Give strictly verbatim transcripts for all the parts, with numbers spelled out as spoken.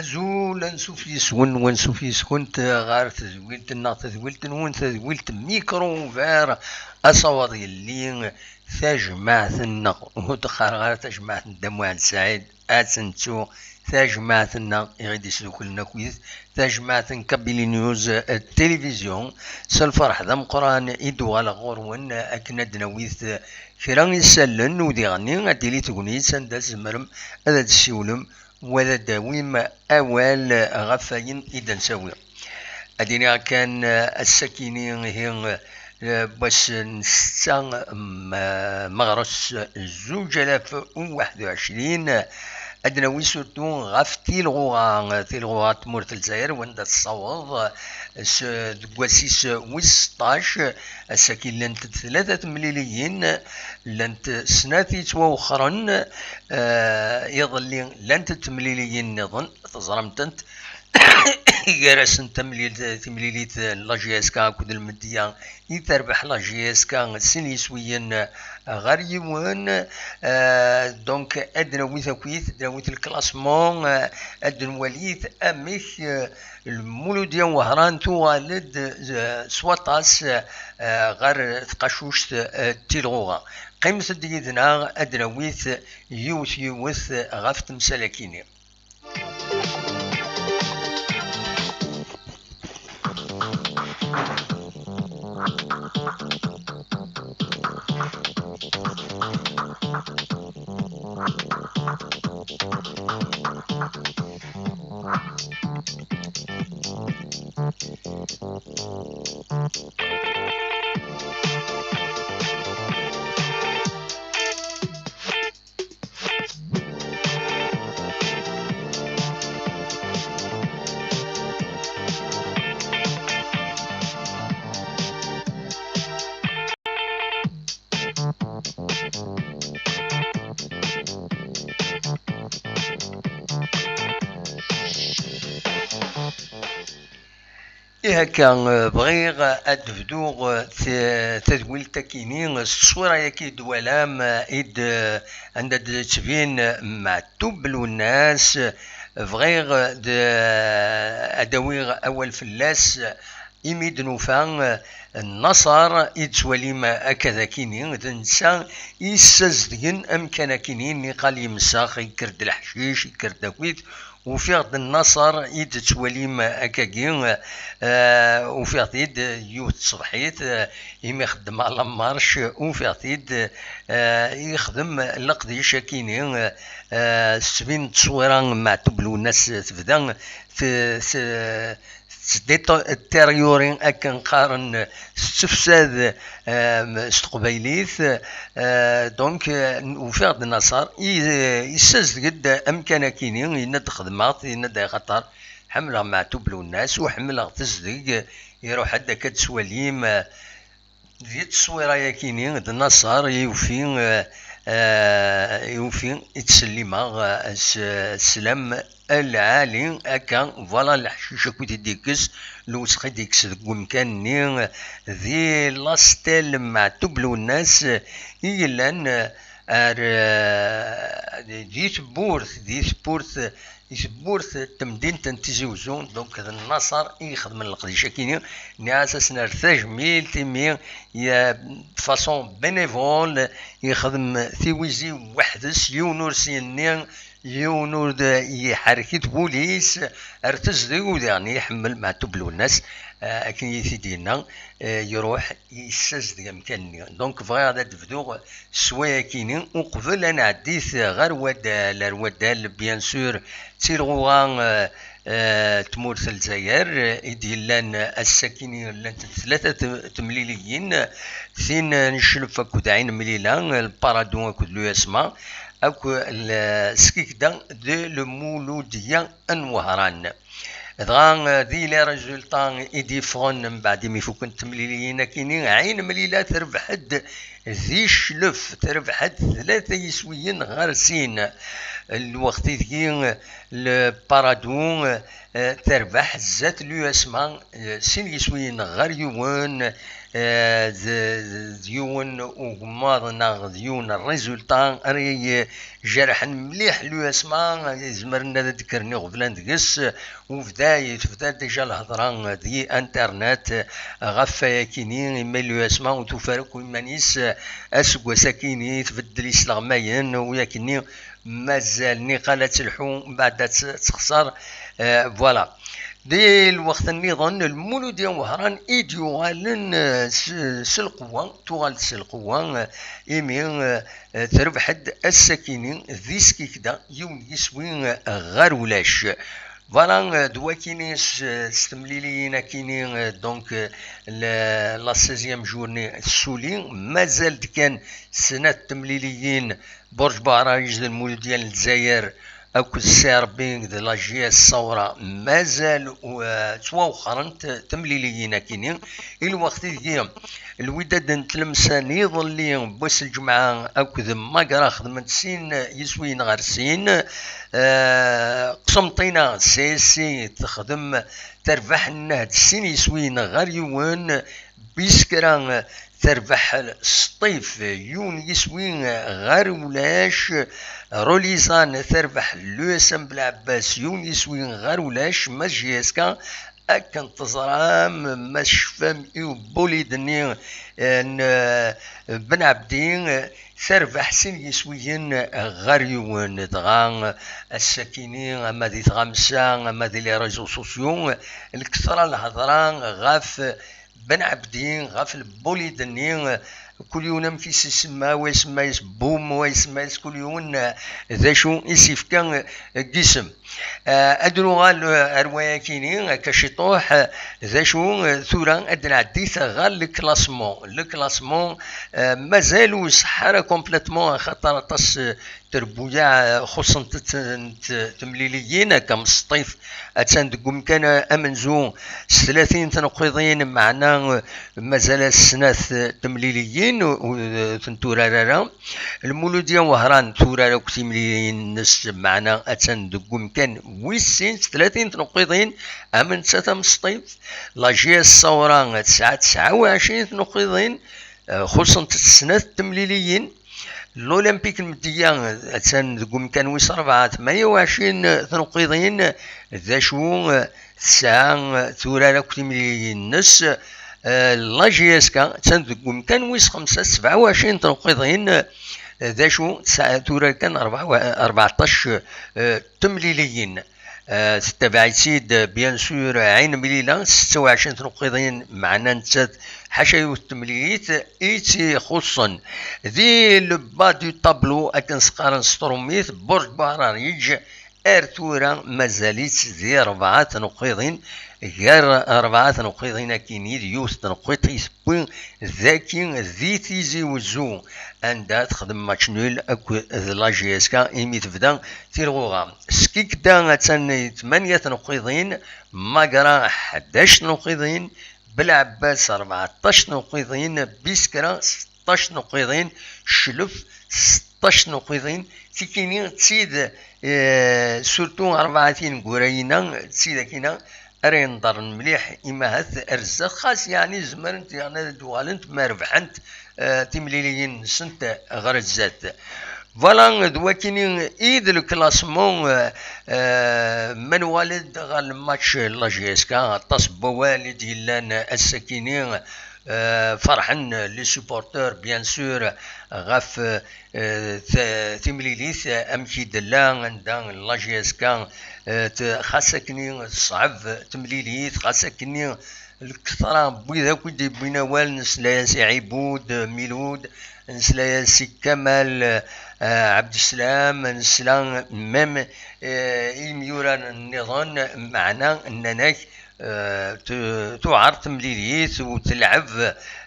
Azul, ansuf yes-wen, wansuf yes-kent ɣer tedwilt-nneɣ, tadwilt-nwen, tadwilt Micro Ouvert, asawaḍ yelli, tajmaɛt-nneɣ, ur d-qqareɣ ara tajmaɛt n Dda Muɛed Saɛid, ad tt-nettu, tajmaɛt-nneɣ i ɣ-id-isduklen akkit, tajmaɛt n Kabylie News, eh, Télévision, s lferḥ d ameqqran i d-uɣaleɣ ɣur-wen, eh, akken ad d-nawit, eh, kra isallen, u diɣenni ad d-tili tegnit anda tzemrem ad d-tessiwlem wa ad d-tawim awal ɣef wayen i d-nettawi. Ad iniɣ kan, eh, ass-akini, ihi, eh, n wass n ssetta, mm, eh, meɣres zuǧ alaf u waḥed u ɛecrin, ad d-nawi surtout ɣef tilɣuɣa, tilɣuɣa n tmurt n Lezzayer, wanda tessaweḍ, eh, s, deg wass-is wis seṭṭac, ass-agi llant-d tlata temliliyin, llant snat yettwawexxren, eh, iḍelli llant-d temliliyin nniḍen, teẓram-tent, gar-asent tamlilt, timlilit n la J S K akked Lmedya i terbeḥ la J S K sin yiswiyen ɣer yiwen. Eh, donc, ad d-nawi takit, ad d-nawi le classement, eh, ad d-nwali amek, eh, Lmuludya n Wehran tuɣal-d, eh, s waṭas, eh, ɣer tqacuct, eh, n tilɣuɣa. Qqimet-d yid-neɣ ad d-nawi yiwet yiwet ɣef temsal-akini. Ihi akka, eh, bɣiɣ ad d-bduɣ, eh, t-, tadwilt-akini, eh, s ttṣwira-yaki i d-twalam, eh, i d-, eh, anda d-tettbin, eh, Meɛtub Lwennas. Bɣiɣ, eh, d-, eh, ad d-awiɣ awal fell-as, eh, imi d-nufa, eh, Nnaṣer i d-tettwalim akka d akini, d netta i yessazedgen amkan akini, niqal yemsex, yekker-d leḥcic, yekker-d akit, ufiɣ-d Nnaṣer i d-tettwalim akkagi, eh, ufiɣ-t-id yiwet tṣebḥit, eh, imi xeddmeɣ la marche, ufiɣ-t-id, eh, yexdem leqdic akini, eh, tettbin ttṣwira n Meɛtub Lwennas tebda t-, t-, tettdétériori akken qqaren, tettefsad, eh, s teqbaylit. Eh, donc, eh, ufiɣ-d Nnaṣer, i, eh, yessazdeg-d amkan akini, yenna-d xedmeɣ-t, yenna-d axaṭer ḥemmleɣ Meɛtub Lwennas, u ḥemmleɣ tezdeg, iruḥ-d akka d-tettwalim, eh, di tteswira-yakini, d Nnaṣer i yufi, eh, eh, i yufi, i ttsellimeɣ, eh, s-, sslam lɛali akka, voilà, leḥcic akk i d-ikkes, lewsex i d-ikkes deg umkan-nni, di la stèle Meɛtub Lwennas i yellan, eh, ar, eh, di tewwurt, di tewwurt, di tewwurt n temdint n Tizi Uzzu, donc d Nnaṣer i ixedmen leqdic-akini, nniɣ-as ad s-nerr tajmilt imi, ya, de façon bénévole, yexdem tiwizi weḥd-s, yiwen ur s-yenni, yiwen ur d-, yeḥrek-it wul-is, ar tezdeg u diɣen iḥemmel Meɛtub Lwennas, eh, akken i yi-t-id-yenna, eh, iruḥ yessazdeg amkan-nni. Donc bɣiɣ ad d-bduɣ s wayakini, uqbel ad nɛeddit ɣer waddal, ar waddal, bien sûr, d tilɣuɣa, eh, eh, tmurt n Lezzayer, eh, i d-yellan ass-akini, llant-d tlata t-, temliliyin, tin n Cclef akked Ɛin Mlila, le Paradou akked l'U S M A, akk le Skikda de Lmuludya n Wehran. Dɣa, eh, di les résultats i d-yeffɣen mbeɛd imi fukken temliliyin akini, Ɛin Mlila terbeḥ-d di Cclef, terbeḥ-d tlata yiswiyen ɣer sin. Lweqt ideg le Paradou, eh, terbeḥ zdat l'U S M A, eh, sin yiswiyen ɣer yiwen. Eh, d, d, d yiwen ugemmaḍ neɣ d yiwen n résultat ara ijerḥen mliḥ l'U S M A, izemren ad d-kkren iɣeblan deg-s. Ubday, tebda déjà lhedra di internet ɣef wayakini, imi l'U S M A ur tufi ara akk iman-is aseggas-akini, tbeddel isleɣmayen, u yakini mazal niqal ad telḥu, mbeɛd ad tt-, texṣer. Eh, voilà. Di lweqt nniḍen, Lmuludya Wehran i d-yuɣalen, eh, s, s lqewwa, tuɣal-d s lqewwa, eh, imi, eh, terbeḥ-d ass-akini di Skikda, yiwen yiswi, eh, ɣer ulac. Voilà, eh, d wakini s, s temliliyin akini, eh, donc, eh, le, la seizième journée tessuli, mazal-d kan snat temliliyin, Burj Buɛraij d Lmuludya n Lezzayer akked Serbing d la J S Sawra, mazal u, eh, ttwawexxrent temliliyin akini. I lweqt ideg Lwidad n Tlemsan iḍelli n wass n lǧemɛa akked Magra xedment sin yiswiyen ɣer sin. Eh, Qsumṭina, C S C texdem terbeḥ Nnehd sin yiswiyen ɣer yiwen. Biskra terbeḥ Sṭif yiwen yiswi ɣer ulac. Rulizan terbeḥ l'U S M Belɛebbas yiwen yiswi ɣer ulac. Ma J S K, akken teẓram, ma tecfam i ubulid-nni, eh, n, eh, Ben Ɛebdi, eh, terbeḥ sin yiswiyen ɣer yiwen. Dɣa ass-akini, ama di tɣamsa, ama di les réseaux sociaux, lketṛa lhedṛa ɣef Ben Ɛebdi, ɣef lbulid-nni, kul yiwen amek i s-isemma, wa isemma-yas Bum, wa isemma-yas kul yiwen, eh, d acu i s-ifka, eh, deg isem. Eh, ad nuɣal, eh, ar wayakini, akka ciṭuḥ, eh, d acu, eh, tura ad nɛeddi ɣer le classement. Le classement, eh, mazal ur iṣeḥḥa ara complètement, axaṭer aṭas, eh, trebbuyaɛ, eh, xuṣṣent-tent temliliyin, akka Mseṭṭif attan deg umkan amenzu s tlatin tneqqiḍin, meɛna, eh, mazal-as snat, eh, temliliyin ur, ur tent-turar ara. Lmuludya Wehran turar akk timliliyin-nnes, meɛna attan deg umkan wis sin s tlatin tneqqiḍin am nettat am Mseṭṭif. La J S Sawra tesɛa tesɛa u ɛecrin tneqqiḍin, eh, xuṣṣent-tt snat temliliyin. L'Olympique n Medya attan deg umkan wis rebɛa, tmanya u ɛecrin tneqqiḍin, d acu, eh, tesɛa, eh, turar akk timliliyin-nnes. Eh, la J S K attan deg umkan wis xemsa, sebɛa u ɛecrin tneqqiḍin, eh, d acu, tesɛa turar kan rebɛa u, eh, rbeɛṭac, eh, temliliyin. Eh, tettabaɛ-itt-id, bien sûr, Ɛin Mlila, setta u ɛecrin tneqqiḍin, meɛna nettat ḥaca yiwet temlilit i tt-ixuṣṣen. Di le bas du tableau, akken s-qqaren s trumit, Burj Buɛrariǧ, ar tura mazal-itt di rebɛa tneqqiḍin, gar rebɛa tneqqiḍin akkin-i d yiwet tneqqiḍt i tewwi daki di Tizi Wezzu, anda texdem match nul akked la J S K imi tebda tilɣuɣa. Skikda attan di tmanya tneqqiḍin, Magra ḥdac tneqqiḍin, Belɛebbas rbeɛṭac tneqqiḍin, Biskra seṭṭac tneqqiḍin, Cclef seṭṭac tneqqiḍin. Tikini d tid, eh, surtout rebɛa tin gura-ina, d tid akina ara yenḍerren mliḥ, imahat ar zdat, xas yeɛni zemrent yeɛni ad d-uɣalent ma rebḥent, eh, timliliyin-nsent ɣer zdat. Voilà, d wakini i d le classement, eh, eh, ma nuɣal-d ɣer le match n la J S K, aṭas n wawal i d-yellan ass-akini, eh, ferḥen les supporters, bien sûr, ɣef, eh, t-, timlilit, eh, amek i d-tella, anda la J S K, eh, t-, xas akkenni teṣɛeb temlilit, xas akkenni lketṛa n wid akk i d-yewwin awal, nesla-yas i Ɛibud, Milud, nesla-yas i Kamal, eh, Ɛebdeslam, nesla même, eh, i yimyura nniḍen, meɛna nnan-ak, eh, tu-, tuɛer temlilit u telɛeb,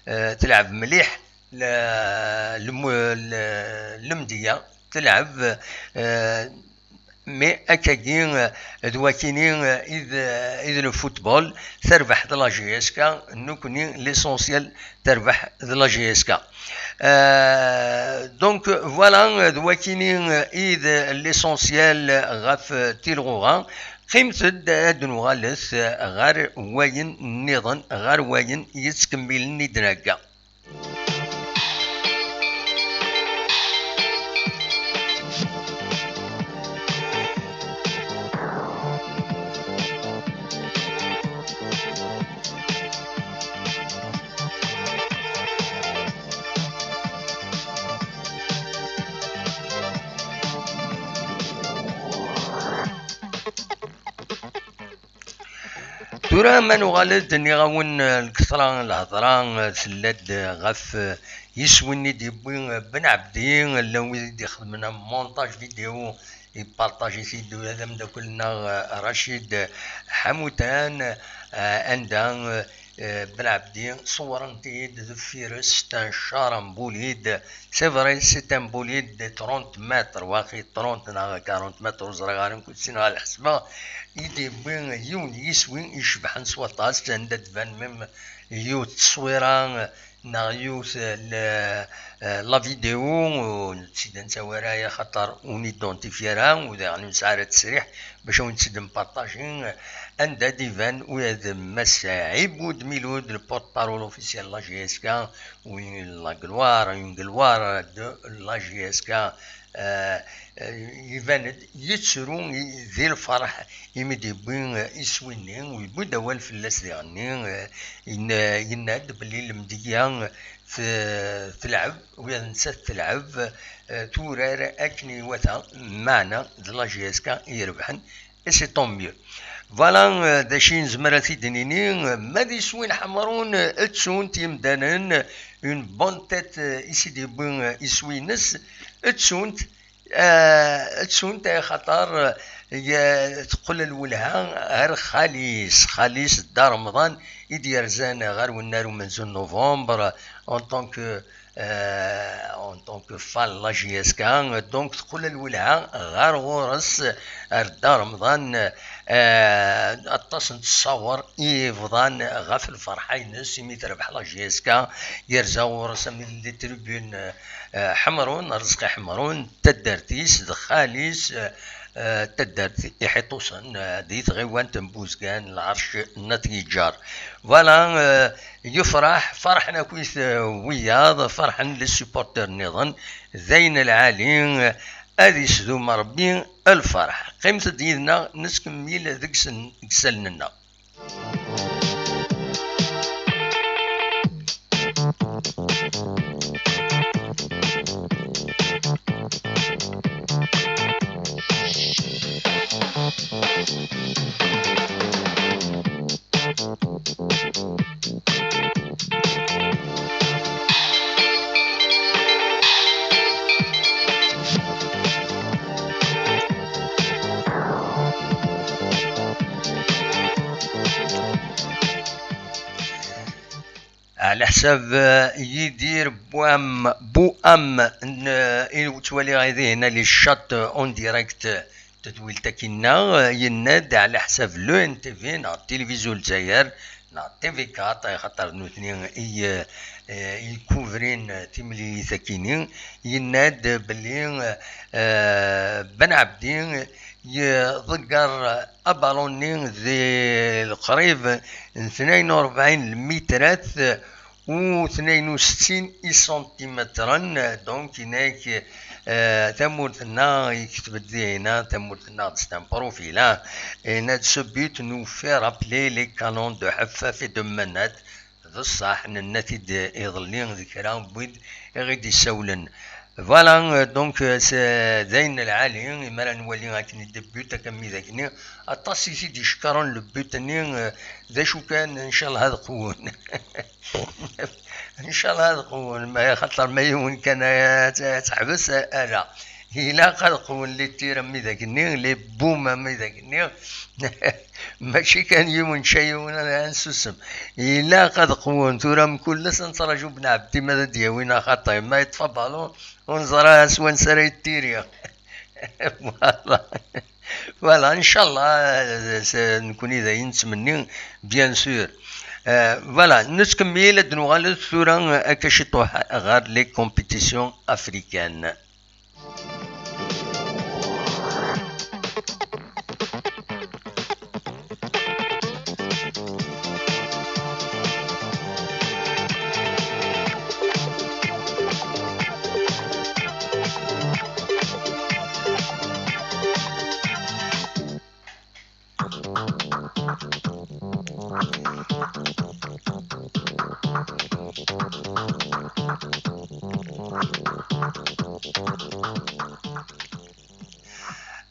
eh, telɛeb mliḥ. Le, le, le, Lemdeyya telɛeb, eh, mais akkagi, eh, d wakini, eh, i d, i d le football, terbeḥ d la J S K, nekkni l'essentiel terbeḥ d la J S K. Eh, donc voilà, d wakini, eh, i d l'essentiel ɣef, eh, tilɣuɣa. Qqimet-d ad nuɣalet ɣer wayen nniḍen, ɣer wayen yettkemmilen i d-nhegga. Tura ma nuɣal-d, nniɣ-awen, eh, lketra n lhedra, eh, tella-d, eh, ɣef, eh, yiswi-nni d-yewwi, eh, Ben Ɛebdi, eh, llan wid i d-ixedmen am montage vidéo, iparṭaji-t-id ula d ameddakel-nneɣ, eh, Racid, eh, Ḥamutan, eh, anda, eh, eh, Ben Ɛebdi, ṣewwren-t-id deffir-s, c'est un char, un bolide. C'est vrai, c'est un bolide de trente mètres, waqil trente neɣ quarante mètres, ur ẓriɣ ara, nekk ur ssineɣ ad ḥesbeɣ. I d-yewwi yiwen n yiswi icebḥen s waṭas, anda d-tban même yiwet tteswira, neɣ yiwet, eh, la, eh, la vidéo, ur tt-id-nettawi ara, axaṭer ur nidentifyi ara, u daɣen ur nesɛi ara ttesriḥ bac ad wen-tt-id-nparṭaji, anda d-iban ula d Mass Ɛibud Milud, le porte-parole officiel de la J S K, une la gloire, une gloire de la J S K, euh, euh, iban-d yettru i-, di lferḥ imi d-yewwi, euh, iswi-nni, u yewwi-d awal fell-as diɣenni, euh, yenna-, yenna-d belli lemdeyya, euh, t-, telɛeb, ula d nettat telɛeb, euh, turar akken iwata, meɛna d la J S K i irebḥen, et c'est tant mieux. Voilà, euh, d acu i nezmer ad t-id-nini, euh, ma d iswi n Ḥemrun, euh, ttun-t yimdanen, euh, une bonne tête, euh, i s-id-yewwi, euh, iswi-ines, ttun-t, euh, ttun-t, axaṭer, euh, ya-, teqqel lwelha ɣer xali-s, xali-s Dda Remḍan i d-yerzan ɣer wennar umenzu n novembre, en tant que euh, en tant que fan n la J S K, donc teqqel lwelha ɣer ɣur-s, ar Dda Remḍan, euh, aṭas n tessawer i yebḍan ɣef lferḥ-ines imi terbeḥ la J S K, yerza ɣur-s am les tribunes, euh, Ḥemrun, Rrezqi Ḥemrun, taddart-is, d xali-s, euh, euh, taddart Iḥiṭusen, euh, di tɣiwant n Buzgan, lɛerc n At Yeǧǧar. Voilà, euh, yefreḥ, ferḥen akkit, euh, wiyaḍ, ferḥen les supporters nniḍen, d ayen lɛali, euh, ad isdum Rebbi lferḥ. Qqimet-d yid-neɣ, nettkemmil deg sen-, deg isallen-nneɣ. Ɛla ḥsab, eh, Yidir Buam, Buam, n, eh, i ttwaliɣ dihin les chats en direct, eh, tadwilt akkinna, eh, yenna-d ɛla ḥsab le N T V neɣ Télévision Lezzayer neɣ T V quatre, axaṭer d nutni i, eh, eh, ikuvrin, eh, timlilit akkini, yenna-d belli, eh, Ben Ɛebdi yeḍegger abalun-nni di leqrib n tnayen u rebɛin lmitrat u tnayen u settin isantimetren, donc yenna-k, eh, tamurt-nneɣ, yekteb-d dihina, tamurt-nneɣ c'est un profil, hein. Yenna-d ce but nous fait rappeler les canons de Ḥeffaf et de Mennad, d ṣṣeḥ, nenna-t-id iḍelli d kra n wid i ɣ-id-issawlen. Voilà, euh, donc, euh, c'est, d ayen lɛali, imi ara nwali akken i d-but, akka mi d akni, aṭas i t-id-icekkren le but-nni, euh, d acu kan, ncallah ad qewwen. Ncallah ad qewwen, ma, xaṭer ma yiwen kan ad, ad teḥbes, ala. Ilaq ad qewwen les tirs am widak-nni, les boums am widak-nni. Mačči kan yiwen ca yiwen, ad nsusem. Ilaq ad qewwen. Tura mkul ass ad nettraǧu Ben Ɛebdi ma ad d-yawi neɣ xaṭi. Ma yeṭṭef abalun, ur neẓra s wansi ara yettiri. Voilà. Voilà, ncallah, eh, s-, nekni d ayen nettmenni, bien sûr. Eh, voilà, nettkemmil ad nuɣal tura, eh, akka ciṭuḥ ɣer les compétitions africaines.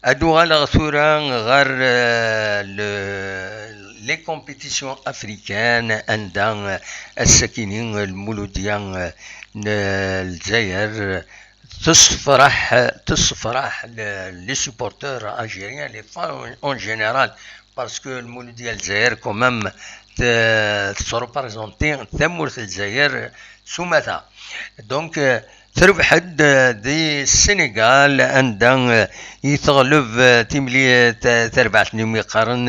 Ad uɣaleɣ tura ɣer, euh, le, les compétitions africaines, anda, euh, ass-akini Lmuludya, euh, n Lezzayer, euh, tessefraḥ, tessefraḥ le, les supporters algériens, les fans en général, parce que Lmuludya Lezzayer, quand même, te, tettreprésenti tamurt n Lezzayer s umata. Donc, euh, terbeḥ-d, euh, di Sénégal, anda, euh, i teɣleb, euh, timli-, ta-, tarbaɛt-nni umi qqaren,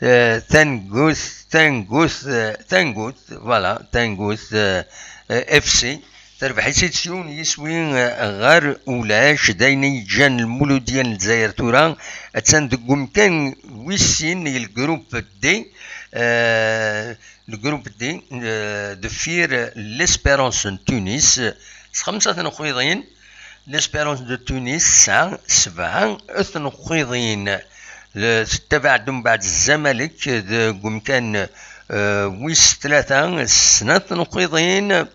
euh, Tangut, Tangut, euh, Tangut, voilà, Tangut, euh, euh, F C. Terbeḥ-itt-id s yiwen yiswi, eh, ɣer ulac. D ayen i yeǧǧan Lmuludya n Lezzayer tura attan deg umkan wis sin i lgrup D, eh, lgrup D, eh, deffir l'Espérance n Tunis s xemsa tneqqiḍin. L'Espérance de Tunis tesɛa sebɛa tneqqiḍin. Le-, tettabaɛ-d umbeɛd Zamalek deg umkan, eh, wis tlata s snat tneqqiḍin.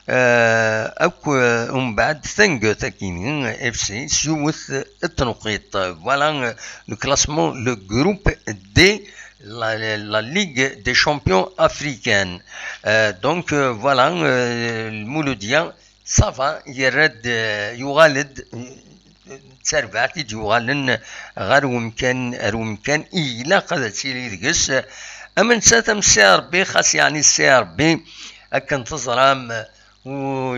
Euh, akk, euh, umbeɛd Tangut akini F C s yiwet n tneqqiḍt. Voilà, euh, le classement, le groupe D, la, la, la Ligue des champions africaines. Euh, donc, euh, voilà, euh, Lmuludya, ça va, yerra-d, euh, yuɣal-d, euh, d tarbaɛt i d-yuɣalen ɣer wemkan, ar wemkan i ilaq ad tili deg-s. Am nettat am C R B, xas yeɛni C R B, akken teẓram, u-,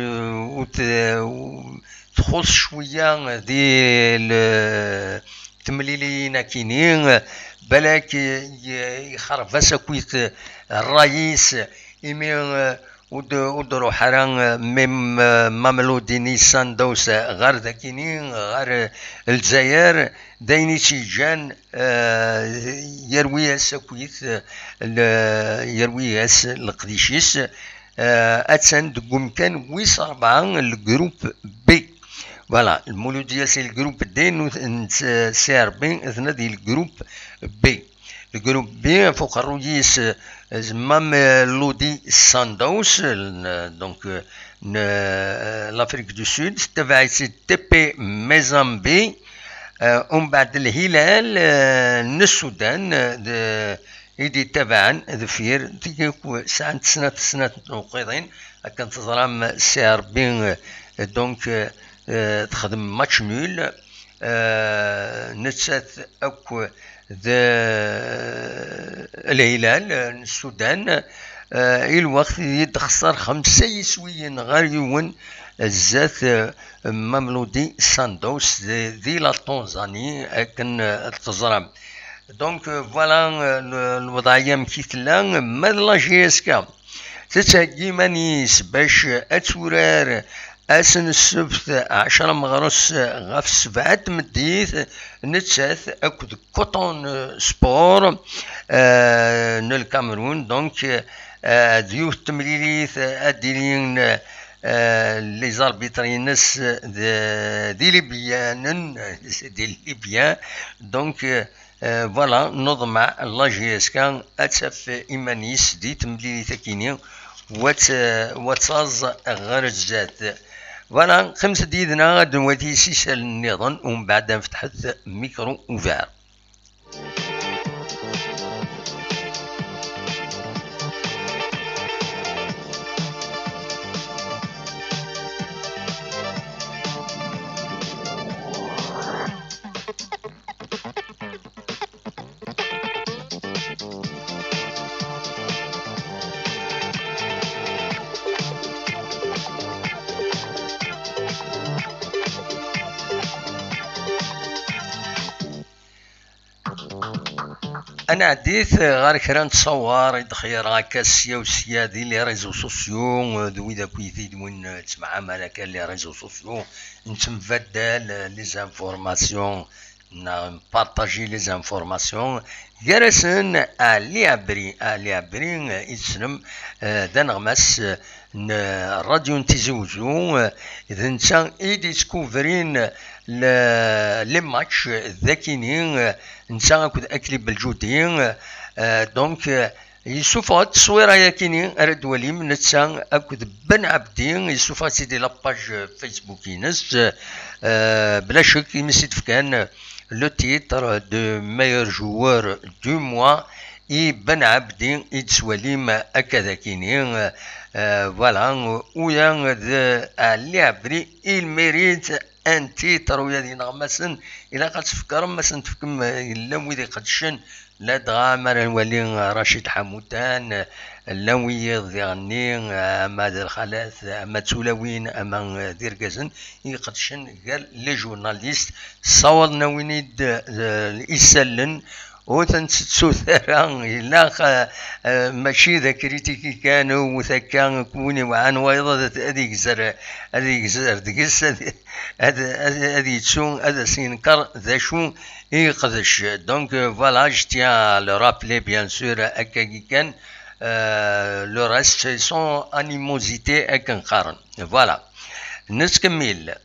u-, t-, u-, txuṣ cwiya di le-, temliliyin akini, balak i-, ixerb-as akkit ṛṛay-is, imi, eh, ur d-, ur d-ruḥ ara, eh, mem-, eh, Mamelodi Sundowns, eh, ɣer dakini, ɣer, eh, Lezzayer, d ayen i tt-yeǧǧan, eh, yerwi-as akkit, eh, le-, yerwi-as leqdic-is. Eh, attan deg umkan wis rebɛa, le groupe B. Voilà, Lmuludya si le groupe D, n, n C R B, atna di le groupe B. Le groupe B, ɣef uqerruy-is, eh, Mamelodi Sundowns, eh, donc, eh, n, eh, l'Afrique du Sud, tettabaɛ-itt T P Mazembe, eh, umbeɛd Lhilal, eh, n Sudan, eh, d-, i d-ittabaɛen deffir, tigi akk sɛant snat, snat n tneqqiḍin, akken teẓram C R B, eh, donc, eh, eh, texdem match nul, eh, nettat akk d, eh, Lhilal, eh, n Sudan, eh, i lweqt i d-texṣer xemsa yiswiyen ɣer yiwen zdat, eh, Mamelodi Sundowns di, di la Tanzanie, akken, eh, teẓram. Donc, euh, voilà, euh, le, lewḍeɛ-ya amek i tella, ma d la J S K tettheggi iman-is bac ad turar ass n ssebt ɛecra meɣres ɣef sebɛa n tmeddit, nettat akked Coton Sport, euh, n Lkamerun. Donc, euh, d yiwet n temlilit ad d-ilin, euh, les arbitres-ines d, d Ilibyanen, c'est des Libyens. Donc, euh, Eh, voilà, neḍmeɛ la J S K ad taf iman-is di temlilit akini, u ad t-, u ad taẓ ɣer zdat. Voilà, qqimet-d yid-neɣ ad nwali s isallen nniḍen, umbeɛd ad nfetḥet micro ouvert. Ad nɛeddit ɣer kra n ttṣawar i d-xeyreɣ akka sya u sya di les réseaux sociaux, d wid akk i t-id-win nettemɛamal akka les réseaux sociaux, nettembaddal les informations, neɣ npartaji les informations, gar-asen Ali Abri. Ali Abri, eh, i tessnem, eh, d aneɣmas, eh, n Rradyu n Tizi Uzzu, eh, d netta i d-ittkubrin, eh, les matchs d akini, netta akked Akli Beljudi. Donc, yessufeɣ-d tteswira-yakini ara d-twalim, netta akked Ben Abdi, yessufeɣ-tt-id di la page Facebook-ines. Bla ccek, imi s-id-fkan le titre de meilleur joueur du mois i Ben Abdi i d-twalim akka d akini. Voilà, ula d Ali Abri, il mérite un titre, ula d ineɣmasen, ilaq ad tfekrem, ma sen-tefkem, llan wid iqeddcen, ladɣa ma ara nwali Racid Ḥamutan, llan wiyiḍ diɣenni, ama d lxalat, ama d tulawin, ama d irgazen, i iqeddcen gar les journalistes, ssawaḍen-awen-id, eh, isallen, ur ten-tettut ara, ilaq, eh, eh, mačči d akritiki kan, wwet akka, win iwɛan wayeḍ ad, ad igzer, ad igzer deg-s, ad, ad, ad, ad yettu, ad as-yenker d acu i yeqdec. Donc, euh, voilà, je tiens à le rappeler, bien sûr, akkagi kan. Euh, le reste, ils sont animosité akken qqaren. Voilà. Nettkemmil.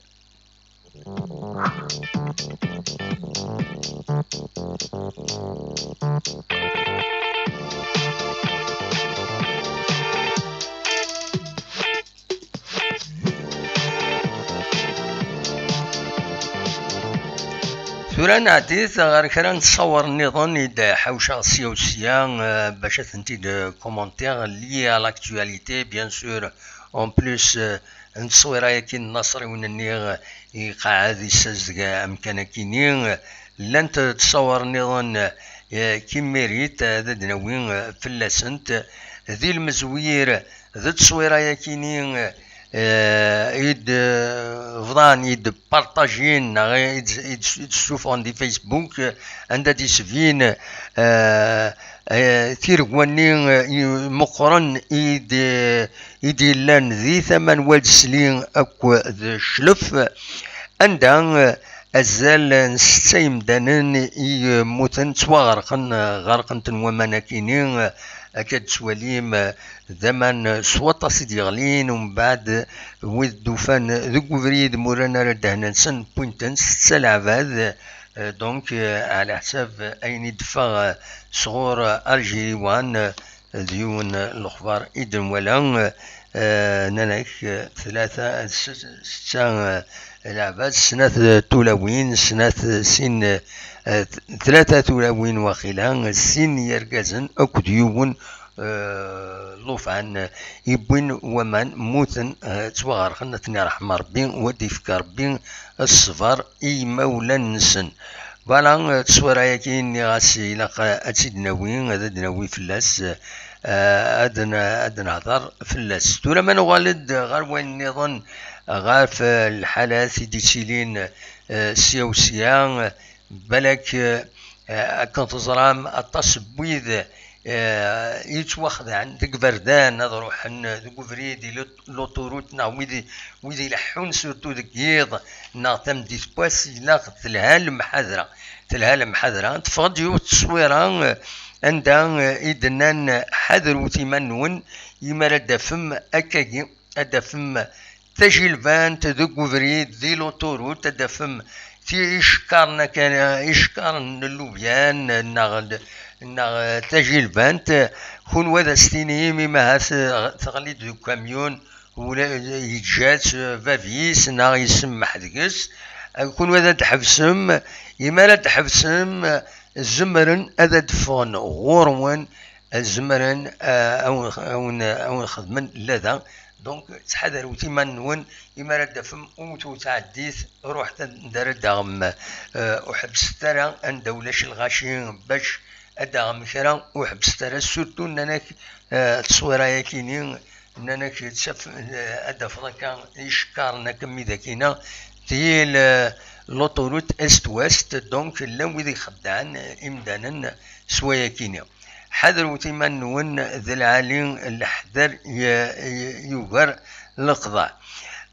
Tura nɛeddi ɣer kra n ttṣawer nniḍen i d-ḥawceɣ sya u sya, eh, bac ad tent-id-commentiɣ, lié à l'actualité, bien sûr. En plus, eh, n ttṣwira-yaki n Naṣriwen-nni, eh, iqeɛɛed yessazdeg amkan-akini. Llant ttṣawer nniḍen, eh, qui mérite ad d-nawi, eh, fell-asent. Di lmezwir, d ttṣwira-yakini, eh, i d-, eh, bḍan, i d-partajin, neɣ i d-, i d-, i d-ssufɣen di Facebook, eh, anda d-isbin, eh, eh, tiregwa-nni, eh, i-, meqqren i d-, i d-yellan di tama n Wad Sli akked Cclef, anda, eh, azal n setta yemdanen i yemmuten, ttwaɣerqen, eh, ɣerqen-ten waman akini, eh, akka d-tettwalim, eh, d aman s waṭas i d-yeɣlin, umbeɛd wid d-ufan deg ubrid, ma ur rran ara ddehn-nsen, wwin-ten setta leɛbad. Eh, donc, eh, ɛla ḥsab ayen i d-teffeɣ, eh, sɣur, eh, Algérie One, eh, d yiwen, eh, lexbar i d-nwala, eh, nnan-ak, eh, tlata, s-, setta, eh, leɛbad, snat, eh, tulawin, snat, eh, sin, eh, eh, t-, tlata tulawin waqila, sin yergazen akked yiwen, eh, llufan, eh, yewwin waman, mmuten, eh, ttwaɣerqen, ad ten-yerḥem Rebbi, u ad d-yefk Rebbi ṣṣber i yimawlan-nsen. Voilà, eh, tteswira-yaki nniɣ-as ilaq, eh, ad tt-id-nawi, ad d-nawi fell-as, eh, ad n-, ad nehder fell-as. Tura ma nuɣal-d ɣer wayen nniḍen, ɣef, eh, lḥalat i d-ittilin, eh, sya u sya, eh, balak, eh, eh, akken teẓram, aṭas n wid, eh, yettwaxedɛen deg iberdan, ad ruḥen deg ubrid, i lut-, l'autoroute, neɣ wid, wid ileḥḥun surtout deg yiḍ, neɣ tameddit n wass, ilaq telha lemḥadra. Telha lemḥadra. Teffeɣ-d yiwet n tteswira, eh, anda, eh, i d-nnan: "Ḥadrewt iman-nwen, imi ara d-tafem akkagi, ad d-tafem tajilbant deg ubrid, di l'autoroute, ad d-tafem ti-, icekkaren akka, icekkaren n llubyan, neɣ, neɣ tajilbant, kunwi ad as-tinim, imi ahat, eh, teɣli-d deg ukamyun, ula yeǧǧa-tt, eh, bab-is, neɣ isemmeḥ deg-s, eh, kunwi ad d-tḥebsem, imi ara d-tḥebsem, eh, zemren ad d-ffɣen ɣur-wen, eh, zemren, eh, a wen-, a wen-, a wen-xedmen lada." Donc, ttḥadarewt iman-nwen, imi ara d-tafem, wwet ur ttɛeddit, ruḥet anda ara d-taɣem, eh, ur ḥebbset ara anda ulac lɣaci, bac ad d-taɣem kra, ur ḥebbset ara, surtout nnan-ak, eh, tteswira-yakini, nnan-ak, ttaf-, eh, ad d-tafeḍ akka icekkaren akka mi d akina, di l-, l'autoroute est-ouest, donc llan wid ixeddɛen, eh, imdanen s wayakini. Ḥadrewt iman-nwen, d lɛali leḥder, y-, y-, yugar leqḍeɛ.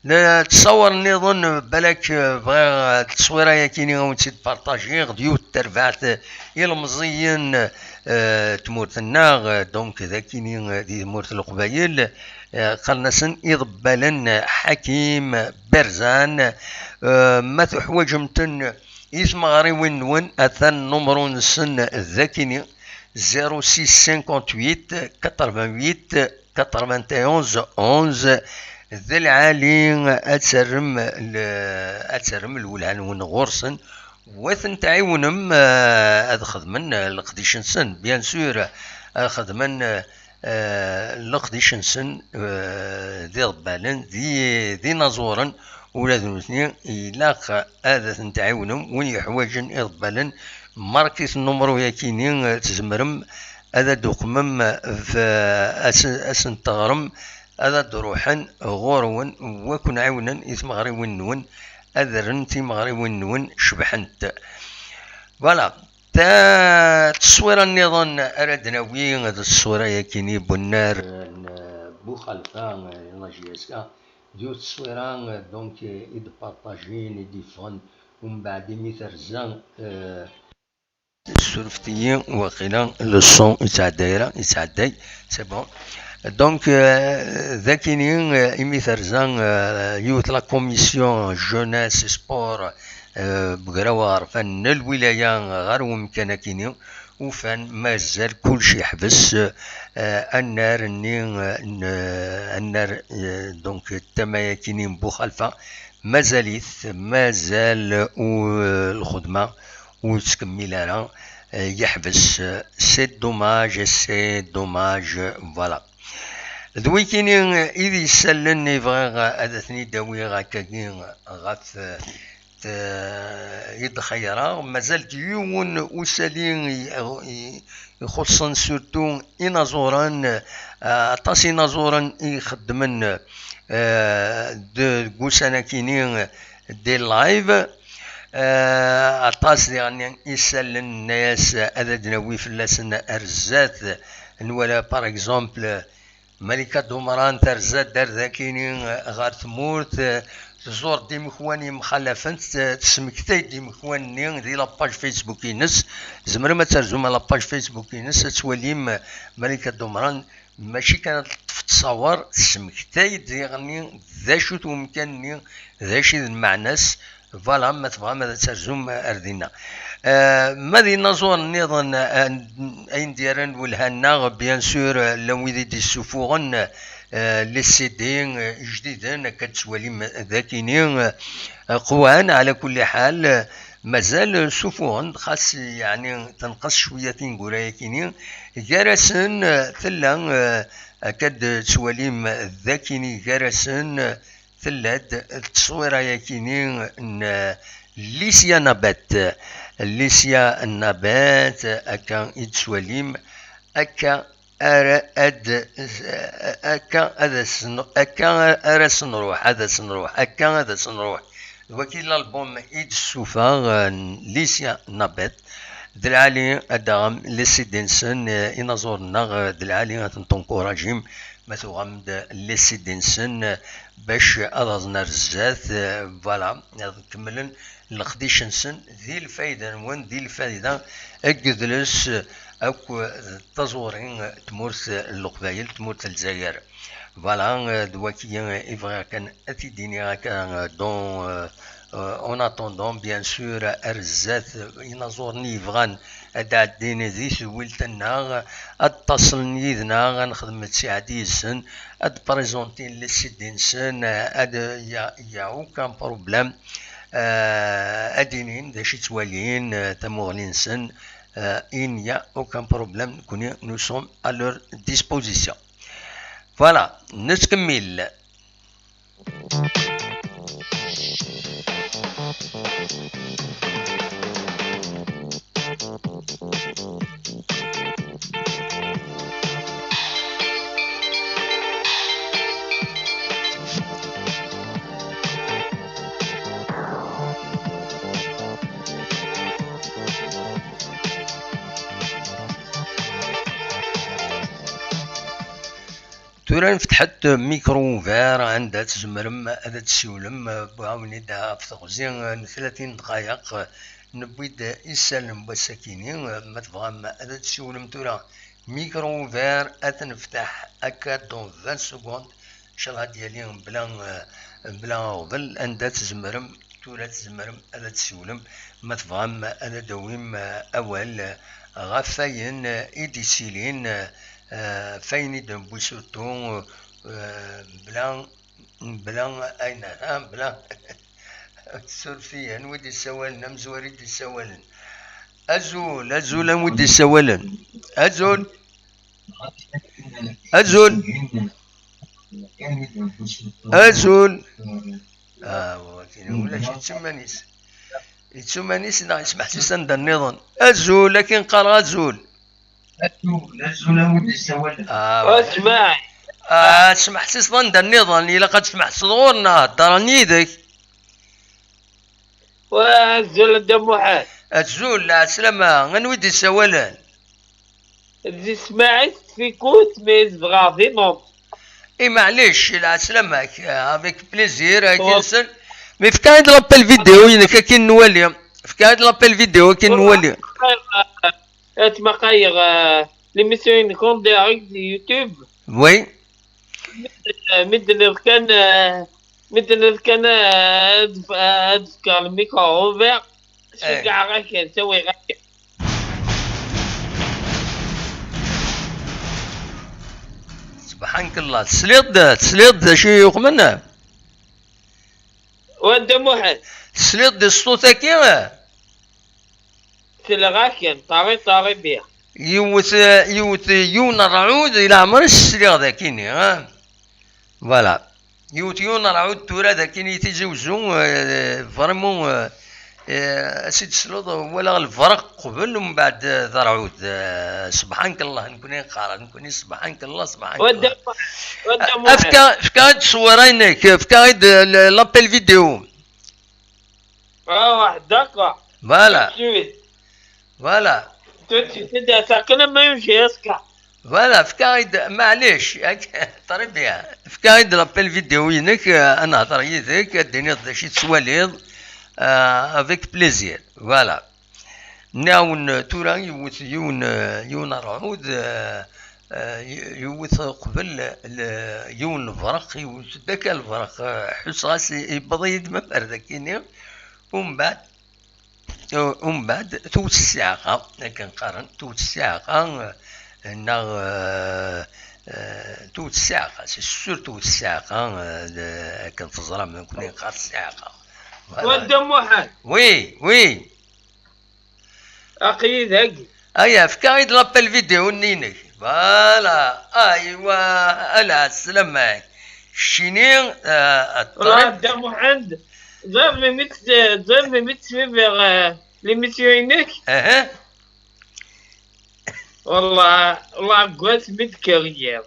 Ttṣawer nniḍen, balak, eh, bɣiɣ, eh, tteswira-yakini a wen-tt-id-partajiɣ, d yiwet terbaɛt, eh, ilemẓiyen, eh, eh, tmurt-nneɣ, eh, donc d akini, eh, di tmurt n Leqbayel, eh, qqaren-asen iḍebbalen Ḥakim Berzan. Eh, ma tuḥwaǧem-ten i tmeɣriwin-nwen, atan numru-nsen d akini, zéro six cinquante-huit quatre-vingt-huit quatre-vingt-onze onze. D lɛali ad terrem l-, ad terrem lwelha-nwen ɣur-sen, wa ten-tɛiwnem, eh, ad xedmen, eh, leqdic-nsen, bien sûr, ad xedmen, eh, eh, leqdic-nsen, eh, d iḍebbalen, d i-, d inaẓuren, ula d nutni ilaq ad ten-tɛiwnem. Win yeḥwaǧen iḍebbalen, markit nnumru-yakini, eh, tzemrem ad d-tuqmem, f-, as-, ad sen-teɣrem, ad d-ruḥen ɣur-wen, wa ken-ɛiwnen i tmeɣriwin-nwen, ad rren timeɣriwin-nwen cebḥent. Voilà. Ta-, tteswira nniḍen ara d-nawi d tteswira-yakini n unnar n Buxalfa, eh, la J S K. D yiwet tteswira, eh, donc, eh, i d-partajin, i d-iffɣen, umbeɛd imi terza, eh, surfet-iyi, waqila le son yettɛedday ara, yettɛedday, c'est bon. Donc, euh, d akini, euh, imi terza, euh, yiwet la commission jeunesse sport, euh, n ugraw aɣerfan n lwilaya ɣer wemkan akini, ufan mazal kullec yeḥbes, euh, annar-nni, euh, n-, annar, euh, donc, tama-yakini n Buxalfa, mazal-it, mazal u-, lxedma ur tettkemmil ara, eh, yeḥbes. C'est dommage, c'est dommage, voilà. D wikini i d isallen i bɣiɣ ad ten-id-awiɣ akkagi ɣef, eh, i d-xeyyreɣ. Mazal-d yiwen usali i, i, ixuṣṣen surtout inaẓuren, eh, aṭas inaẓuren i ixeddmen, eh, de-, deg ussan-akini, des lives. Eh, aṭas diɣen isallen, nenna-yas ad d-nawi fell-asen ar zdat. Nwala, par exemple, Malika Dumran terza-d ar dakini ɣer tmurt, eh, tẓur-d imekwan yemxalafen, t-, tesmektay-d imekwan-nni di la page Facebook-ines. Tzemrem ad terzum la page Facebook-ines, ad twalim Malika Dumran. Mačči kan ad teṭṭef ttṣawer, tesmektay-d diɣenni d acu-t umkan-nni, d acu i d lmeɛna-s. Voilà, ma tebɣam ad terzum ar dinna. Eh, ma d inaẓuren nniḍen, eh, ayen d-yerran lwelha-nneɣ, bien sûr, eh, llan wid i d-issufuɣen, eh, les C D, eh, ijdiden, akka d-tettwalim d akini, eh, qwan, ɛla kulli ḥal, eh, mazal, eh, ssufuɣen-d, xas, yeɛni, tenqes cwiya tineggura-yakini, gar-asen, eh, tella, eh, akka d-tettwalim d akini, gar-asen, eh, tella-d tteswira-yakini n Licia Nabet. Licia Nabet, akka i d-tettwalim, akka ara ad, akka ad as, akka ara as-nruḥ, ad as-nruḥ, akka ad as-nruḥ. D waki l'album i d-tessufeɣ, eh, Licia Nabet. D lɛali ad d-taɣem les C D-nsen, eh, inaẓuren-nneɣ, eh, d lɛali ad ten-tenkurajim, ma tuɣam-d les C D-nsen, eh, bac ad aẓen ar zdat, eh, voilà, ad kemmlen leqdic-nsen di lfayda-nwen, di lfayda n yidles, eh, akk d taẓuri, eh, tmurt, eh, n Leqbayel, tmurt n Lezzayer. Voilà, eh, d waki, eh, i bɣiɣ kan ad t-id-iniɣ akka, eh, dans, eh, eh, en attendant, bien sûr, ar zdat, eh, inaẓuren i yebɣan ad d-ɛeddin di tedwilt-nneɣ, ad ṭṭaṣlen yid-neɣ, ad nexdem ttiɛad yid-sen, ad d-présentin les C D-nsen, eh, ad, y a, y a aucun problème. Eh, ad d-inin d acu i ttwalin, eh, tamuɣli-nsen, eh, il n'y a aucun problème, nekkni, nous sommes à leur disposition. Voilà, nettkemmil. Tura nfetḥet micro ouvert anda tzemrem ad d-tessiwlem, eh, bɣawni-d ɣef teɣzi n tlatin dqayeq, Newwi-d isallen n wass-akini, ma tebɣam ad d-tsiwlem tura, micro ouvert, ad t-neftaḥ akka dans vingt secondes, ncallah ad yali bla, bla aɣbel, anda tzemrem, tura tzemrem ad d-tsiwlem, ma tebɣam ad d-tawim awal ɣef wayen i d-issilin, ɣef wayen i d-newwi surtout, bla, bla ayen ara, bla, suref-iyi, anwa i d-isawalen, amezwar i d-isawalen. Azul, azul, anwa i d-isawalen? Azul. Azul. Azul. Ah, wagi ulac, yettuman-is. Yettuman-is neɣ yesmeḥsis anda nniḍen. Azul, akin qqareɣ azul. Azul, azul, anwa i d-isawalen? Ah, ah, smeḥsis anda nniḍen, ilaq ad tesmeḥseḍ ɣur-neɣ, heddren yid-k. Wa, azul a Dda Muḥend. Azul, lɛeslama, anwa i d-isawalen? D Ismaɛil Tfikut, mi zedɣeɣ di Nantes. I maɛlic, lɛeslama-k, avec plaisir, akin sen. Mi fka-yi-d l'appel vidéo-inek, akin nwali. Fka-yi-d l'appel vidéo, akin nwali. Atmaqayeɣ, euh, l'émission-inek en direct di YouTube. Oui. Euh, mi d-nefkan, euh, mi d-nefkan, euh, ad, ad fkeɣ le micro ouvert, eh, ceggeɛeɣ-ak-n, ttawiɣ-ak-n. Subḥanak Allah. Tesliḍ-d, tesliḍ-d d acu i yuqmen? Wa Dda Muḥend. Tesliḍ-d i ṣṣut-agi? Selleɣ-ak-n, ṭari, ṭari biha. Yiwet, yiwet, yiwen ṛṛɛud, i leɛmer-is sliɣ d akini, ha? Voilà. Yiwet, yiwen ṛṛɛud tura d akini i Tizi Wezzu, euh, vraiment, euh, euh, as i d-tesleḍ, walaɣ lberq qbel, umbeɛd, euh, d ṛṛɛud. Euh, subḥanak Allah, nekkni neqqar, nekkni subḥanak Allah, subḥanak Allah. Wa Dda Muḥend, wa Dda Muḥend. Efk-, efk-aɣ-d ṣṣwura-inek, efk-aɣ-d, euh, l-, l'appel vidéo. Ah, d'accord. Voilà. Tout de suite. Voilà. Tout de suite, c'est ça. Quand même, j'ai S K. Voilà, efk-aɣ-d, maɛlic, très bien. Efk-aɣ-d l'appel vidéo-inek, euh, ad nehder yid-k, ad d-tiniḍ d acu i tettwaliḍ, euh, avec plaisir. Voilà. Nniɣ-awen tura yewwet yiwen, yiwen ṛṛɛud, eh, eh, yewwet qbel l-, yiwen n lberq, yewwet-d akka lberq, eh, ḥusseɣ-as i-, yewweḍ-iyi-d ma ar d akini. Umbeɛd, umbeɛd tewwet ssiɛqa, akken qqaren, tewwet ssiɛqa, eh, neɣ, eh, eh, tewwet ssiɛqa, c'est sûr tewwet ssiɛqa, eh, d-, akken teẓram nekkni neqqar ssiɛqa. Voilà. Wa Dda Muḥend. Oui, oui. Aql-i dagi. Aya, efk-aɣ-id l'appel vidéo-nni-inek. Voilà. Aywa, ala, sslam-ik. Keččini, eh, a Ṭṭalib. Dda Muḥend, ẓriɣ melmi tt-, ẓriɣ melmi ttsuiviɣ, eh, l'émission-inek. Aha. Wallah, wallah, deg wasmi d-kkreɣ yiḍ.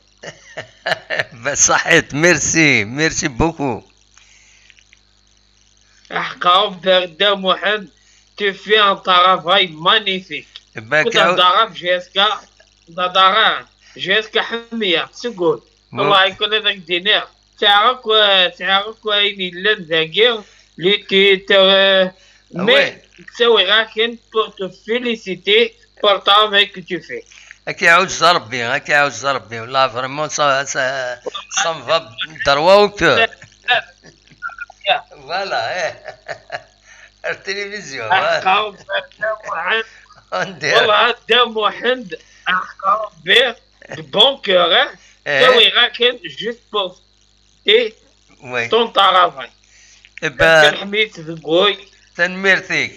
Ba, ṣaḥit, merci, merci beaucoup. Aḥeqqa Rebbi, a Dda Muḥend, tu fais un travail magnifique. Ur thedder ara ɣef J S K, thedder ara J S K ḥemmleɣ-t seg ul. Wallahi kan ad ak-d-iniɣ, sɛiɣ akk, sɛiɣ akk ayen yellan dagi, les titres, euh, mais ttawiɣ-ak-n pour te féliciter pour le travail que tu fais. Ad k-iɛuzz Rebbi, ad k-iɛuzz Rebbi. Là, vraiment, ça, ça, ça me va droit au cœur. Voilà, eh. Ar télévision, hein. Aḥeqqa Rebbi, a Dda Muḥend. On dirait. Wallah, a Dda Muḥend, aḥeqqa Rebbi, de bon cœur, hein. Eh. Ttawiɣ-ak-n juste pour féliciter ton travail. Eh ben, tanemmirt-ik,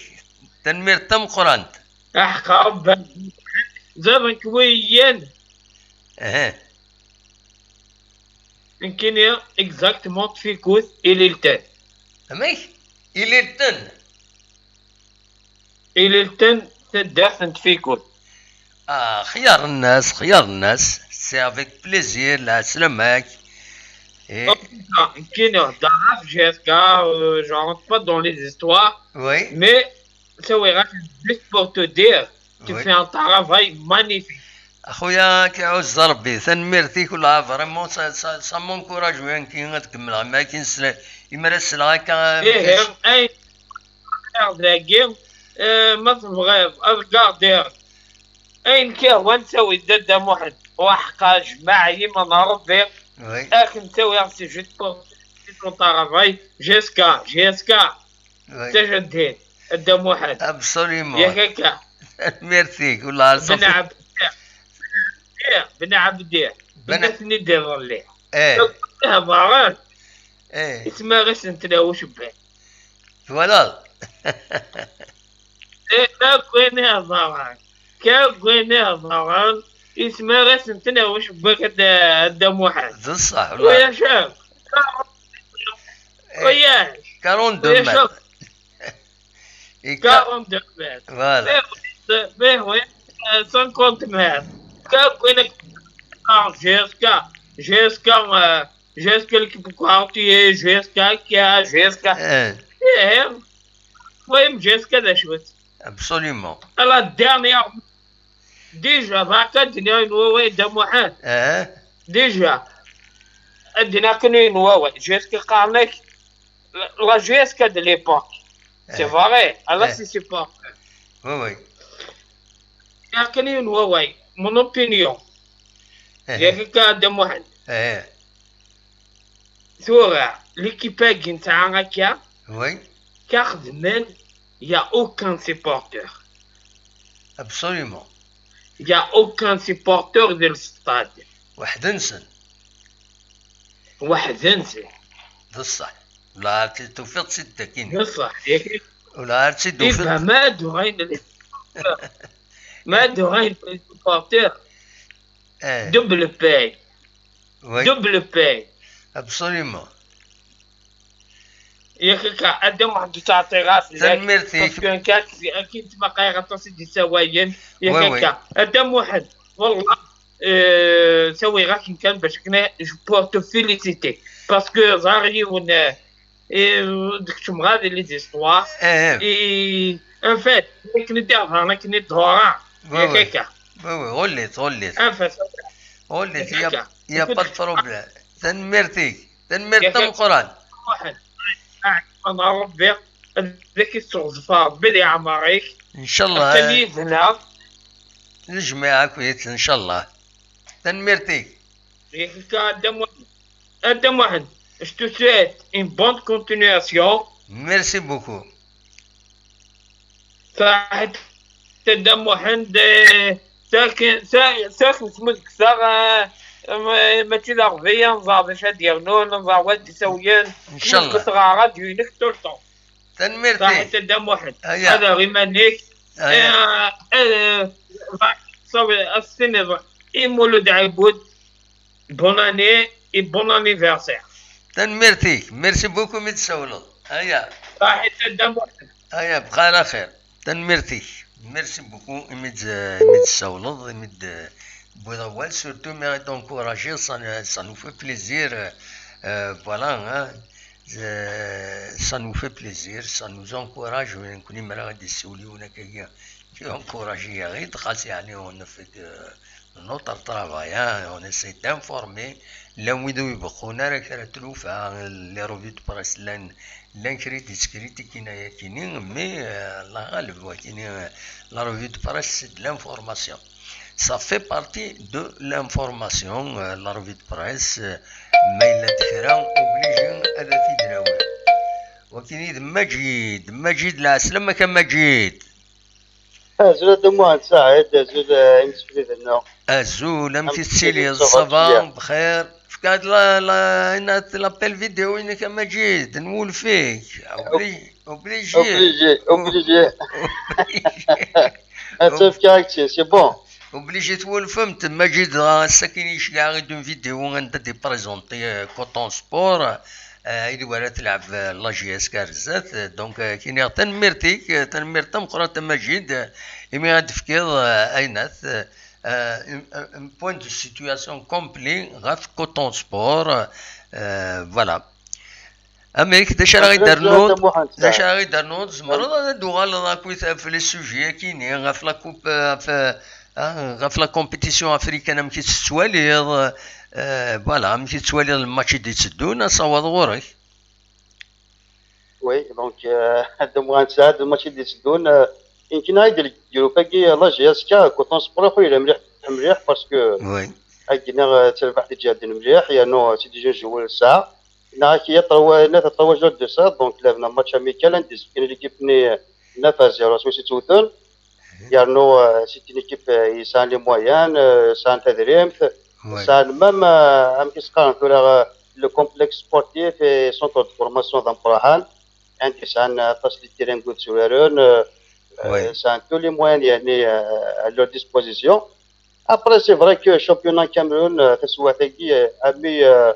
tanemmirt tameqqrant. Aḥeqqa Rebbi, ẓriɣ nekk wiyan. Aha. Nekkini exactement Tfikut, Ililten. Amek? Ililten? Ililten, taddart n Tfikut. Ah, xyar nnas, xyar nnas. C'est avec plaisir, lɛeslama-k. Eh. Nekkini, heddreɣ ɣef J S K, euh, je rentre pas dans les histoires, oui, mais ttawiɣ-ak juste pour te dire, tu fais un travail magnifique. A xuya, ad k-iɛuzz Rebbi. Tanemmirt-ik, wala vraiment, ça, ça, ça m'encourage, oui, ad kemmleɣ. Imi akken sla-, imi ara sleɣ akka, ih, ayen dagi, Eh, ma tebɣiḍ ad gardiɣ ayen k-yehwan, tawi-d a Dda Muḥend. Waḥqa jmaɛ yiman n Rebbi. Oui. Ad k-n-tawiɣ si juste pour ton travail. J S K, J S K. Oui. Tajaddit a Dda Muḥend. Absolument. Yak akka. Merci. Wallah, ça Ben fait- Abdiya. Ben Abdiya. Ben- Inna-ten-id iḍelli. Eh, Hḍaren. eh. Isma-s n tlawi ucebbak. Twalaḍ? Eh, akk ayen ihḍeren. Akk ayen ihḍeren. Isma-s n tlawi ucebbak a Dda, a Dda Muḥend. D ṣṣeḥ, wallah. Ulac akk. Eh, Ulac. quarante-deux Ulac mètres. akk. Et qua- quarante-deux mètres. Voilà. Ben oui, ben oui, euh, cinquante mètres. Akk ayen ak-, ah, J S K, J S K, euh, J S K l'équipe quartier, J S K K, J S K. Eh, Eh, oui, J S K d acu-tt. absolument. À la dernière. Déjà, bɣiɣ ad d-iniɣ ayen wawal Dda Muḥend. Eh, Déjà, ad d-iniɣ kan ayen wawal. J S K qqaren-ak la, la J S K de l'époque. C'est Eh. Vrai. Alors, Eh. c'est supporter. Oui, oui. Iniɣ kan ayen wawal. Mon opinion. Eh, Yak akka a Dda Muḥend. eh, Tura, l'équipe-agi nesɛa akka, oui, ka xedmen, il y a aucun supporter. absolument. Il y a aucun supporter de le stade. Weḥd-nsen. Weḥd-nsen. D ṣṣeḥ. Wallah, tufiḍ-tt-id akkin. Bṣeḥ, yak. Wallah, tt-id-tufiḍ. Iba ma d-uɣalen les supporters. Ma d-uɣalen les supporters. Eh, Double paye. oui, Double paye. absolument. Yak akka, a Dda Muḥend ur ttɛeṭṭileɣ ara fell-ak. Tanemmirt-ik. Parce que nekk ak-, akken ttmaqayeɣ aṭas i d-isawalen. Yak Oui, oui. Akka. A Dda Muḥend, wallah, euh, sawiɣ-ak-n kan bac akken, je peux te féliciter. Parce que ẓriɣ yiwen, euh, euh, d kečč mɣad les histoires. Eh, eh, Et en fait, akken i d-ihḍer, akken i d-ḍureɣ. Oui, Yak oui. Akka. oui, oui, ɣullit, ɣullit. En fait, Ɣullit, il y a, Akka. il y a pas de problème. Tanemmirt-ik. Tanemmirt Yak Akka. Tameqqrant. Muḥend, ah, ana Rebbi, ad ak-isseɣzef Rebbi di ɛemṛ-ik. Inchallah. Atan yid-neɣ. Nejmeɛ akkit, inchallah. Tanemmirt-ik. Yak akka a Dda Muḥend. A Dda Muḥend, je te souhaite une bonne continuation. Merci beaucoup. Saḥit a Dda Muḥend, eh, sakin, sa-, sakin smudkseɣ, eh, ma-, mačči d aɣbel, ad nẓer d acu ad d-yernun, ad nẓer wa d-isawlen. Inchallah. Smudkseɣ ɣer ṛṛadyu-inek tout le temps. Saḥit Tanemmirt-ik. a Dda Muḥend. Aya. Ḥader iman-ik. Aya. Eh, eh, sawi, ad s-tiniḍ i Mulud Ɛibud, bonne année et bon anniversaire. Tanemmirt-ik. Merci beaucoup imi d-tsawleḍ. Aya. Saḥit a Dda Muḥend. Aya, bqa ɛla xir. Tanemmirt-ik. Merci beaucoup imi d-, imi d-tsawleḍ, imi d-tewwiḍ awal, surtout mi ara d-encourager, ça, ça nous fait plaisir, euh, euh, voilà, hein. Euh, ça nous fait plaisir, ça nous encourage, nekkni mi ara d-issiwel yiwen akkagi, qui encourage-iyi, xas yeɛni on fait, euh, notre travail, hein, on essaie d'informer, llan wid ur ibeqqun ara kra n tlufa, les revues de presse llan, llan kra i d-yettkritikun ayakini, mais, euh, la ɣaleb wakini, euh, la revue de presse c'est de l'information. Ça fait partie de l'information, euh, la revue de presse, euh, ma yella-d kra, obligé ad t-id-nawi. Wakini d Maǧid, Maǧid, lɛeslama-k a Maǧid. Azul a Dda Muḥend Saɛid, azul, eh, imsefliden-nneɣ. Azul, amek i Amek tettiliḍ? tettiliḍ? Ça va? Ça va. Bxir? Fka-d la, la, in-, l'appel vidéo-inek a Maǧid, nwulef-ik. Obli-, obligé. Obligé, obligé. Ad tafk-ak-tt, c'est bon. Obligé twulfemt, Maǧid dɣa ass-akin yecga-aɣ-id une vidéo anda d-iprezenti, euh, Coton Sport, euh, ayen wara telɛeb, euh, la J S K ar zdat. Euh, donc, euh, kini tanemmirt-ik, euh, tanemmirt tameqqrant a Maǧid, euh, imi ad d-tefkiḍ, euh, aynat, euh, euh, un, un, un point de situation complet ɣef Coton Sport, euh, voilà. Amek, d acu ara ɣ-d-ternuḍ? D acu ara ɣ-d-ternuḍ? Tzemreḍ ad d-tuɣaleḍ akkit ɣef les sujets-agi-nni, ɣef la coupe, ɣef, ah, ɣef la compétition africaine, amek i tt-tettwaliḍ? Euh, voilà, amek i tettwaliḍ lmatch i d-itteddun, asawaḍ ɣur-k? Oui, donc, euh, a Dda Muḥend Saɛid, lmatch i d-itteddun, euh, Nekk nniɣ-ak-d, le groupe-agi, la J S K, Coton Sport, ur yelli mliḥ mliḥ, parce que Oui. agi-nneɣ, eh, d tarbaɛt iǧehden mliḥ, yernu, eh, c'est déjà un joueur ssaɛa. Nniɣ-ak, il y a trois, il y a trois jours de ça, donc, lɛebna match amical, anda yezfken l'équipe-nni neuf à zéro, swayes i tt-wten. Yernu, eh, c'est une équipe, eh, yesɛan les moyens, eh, sɛan tadrimt, Oui. sɛan même, eh, amek i s-qqaren tura, eh, le complexe sportif et centre de formation d ameqqran. Anda yesɛan aṭas n les terrains n wid tturaren, eh, Oui. eh, sɛan tous les moyens, yani, eh, à leur disposition. Après, c'est vrai que championnat Cameroun, eh, taswiɛt-agi, eh, ami, eh,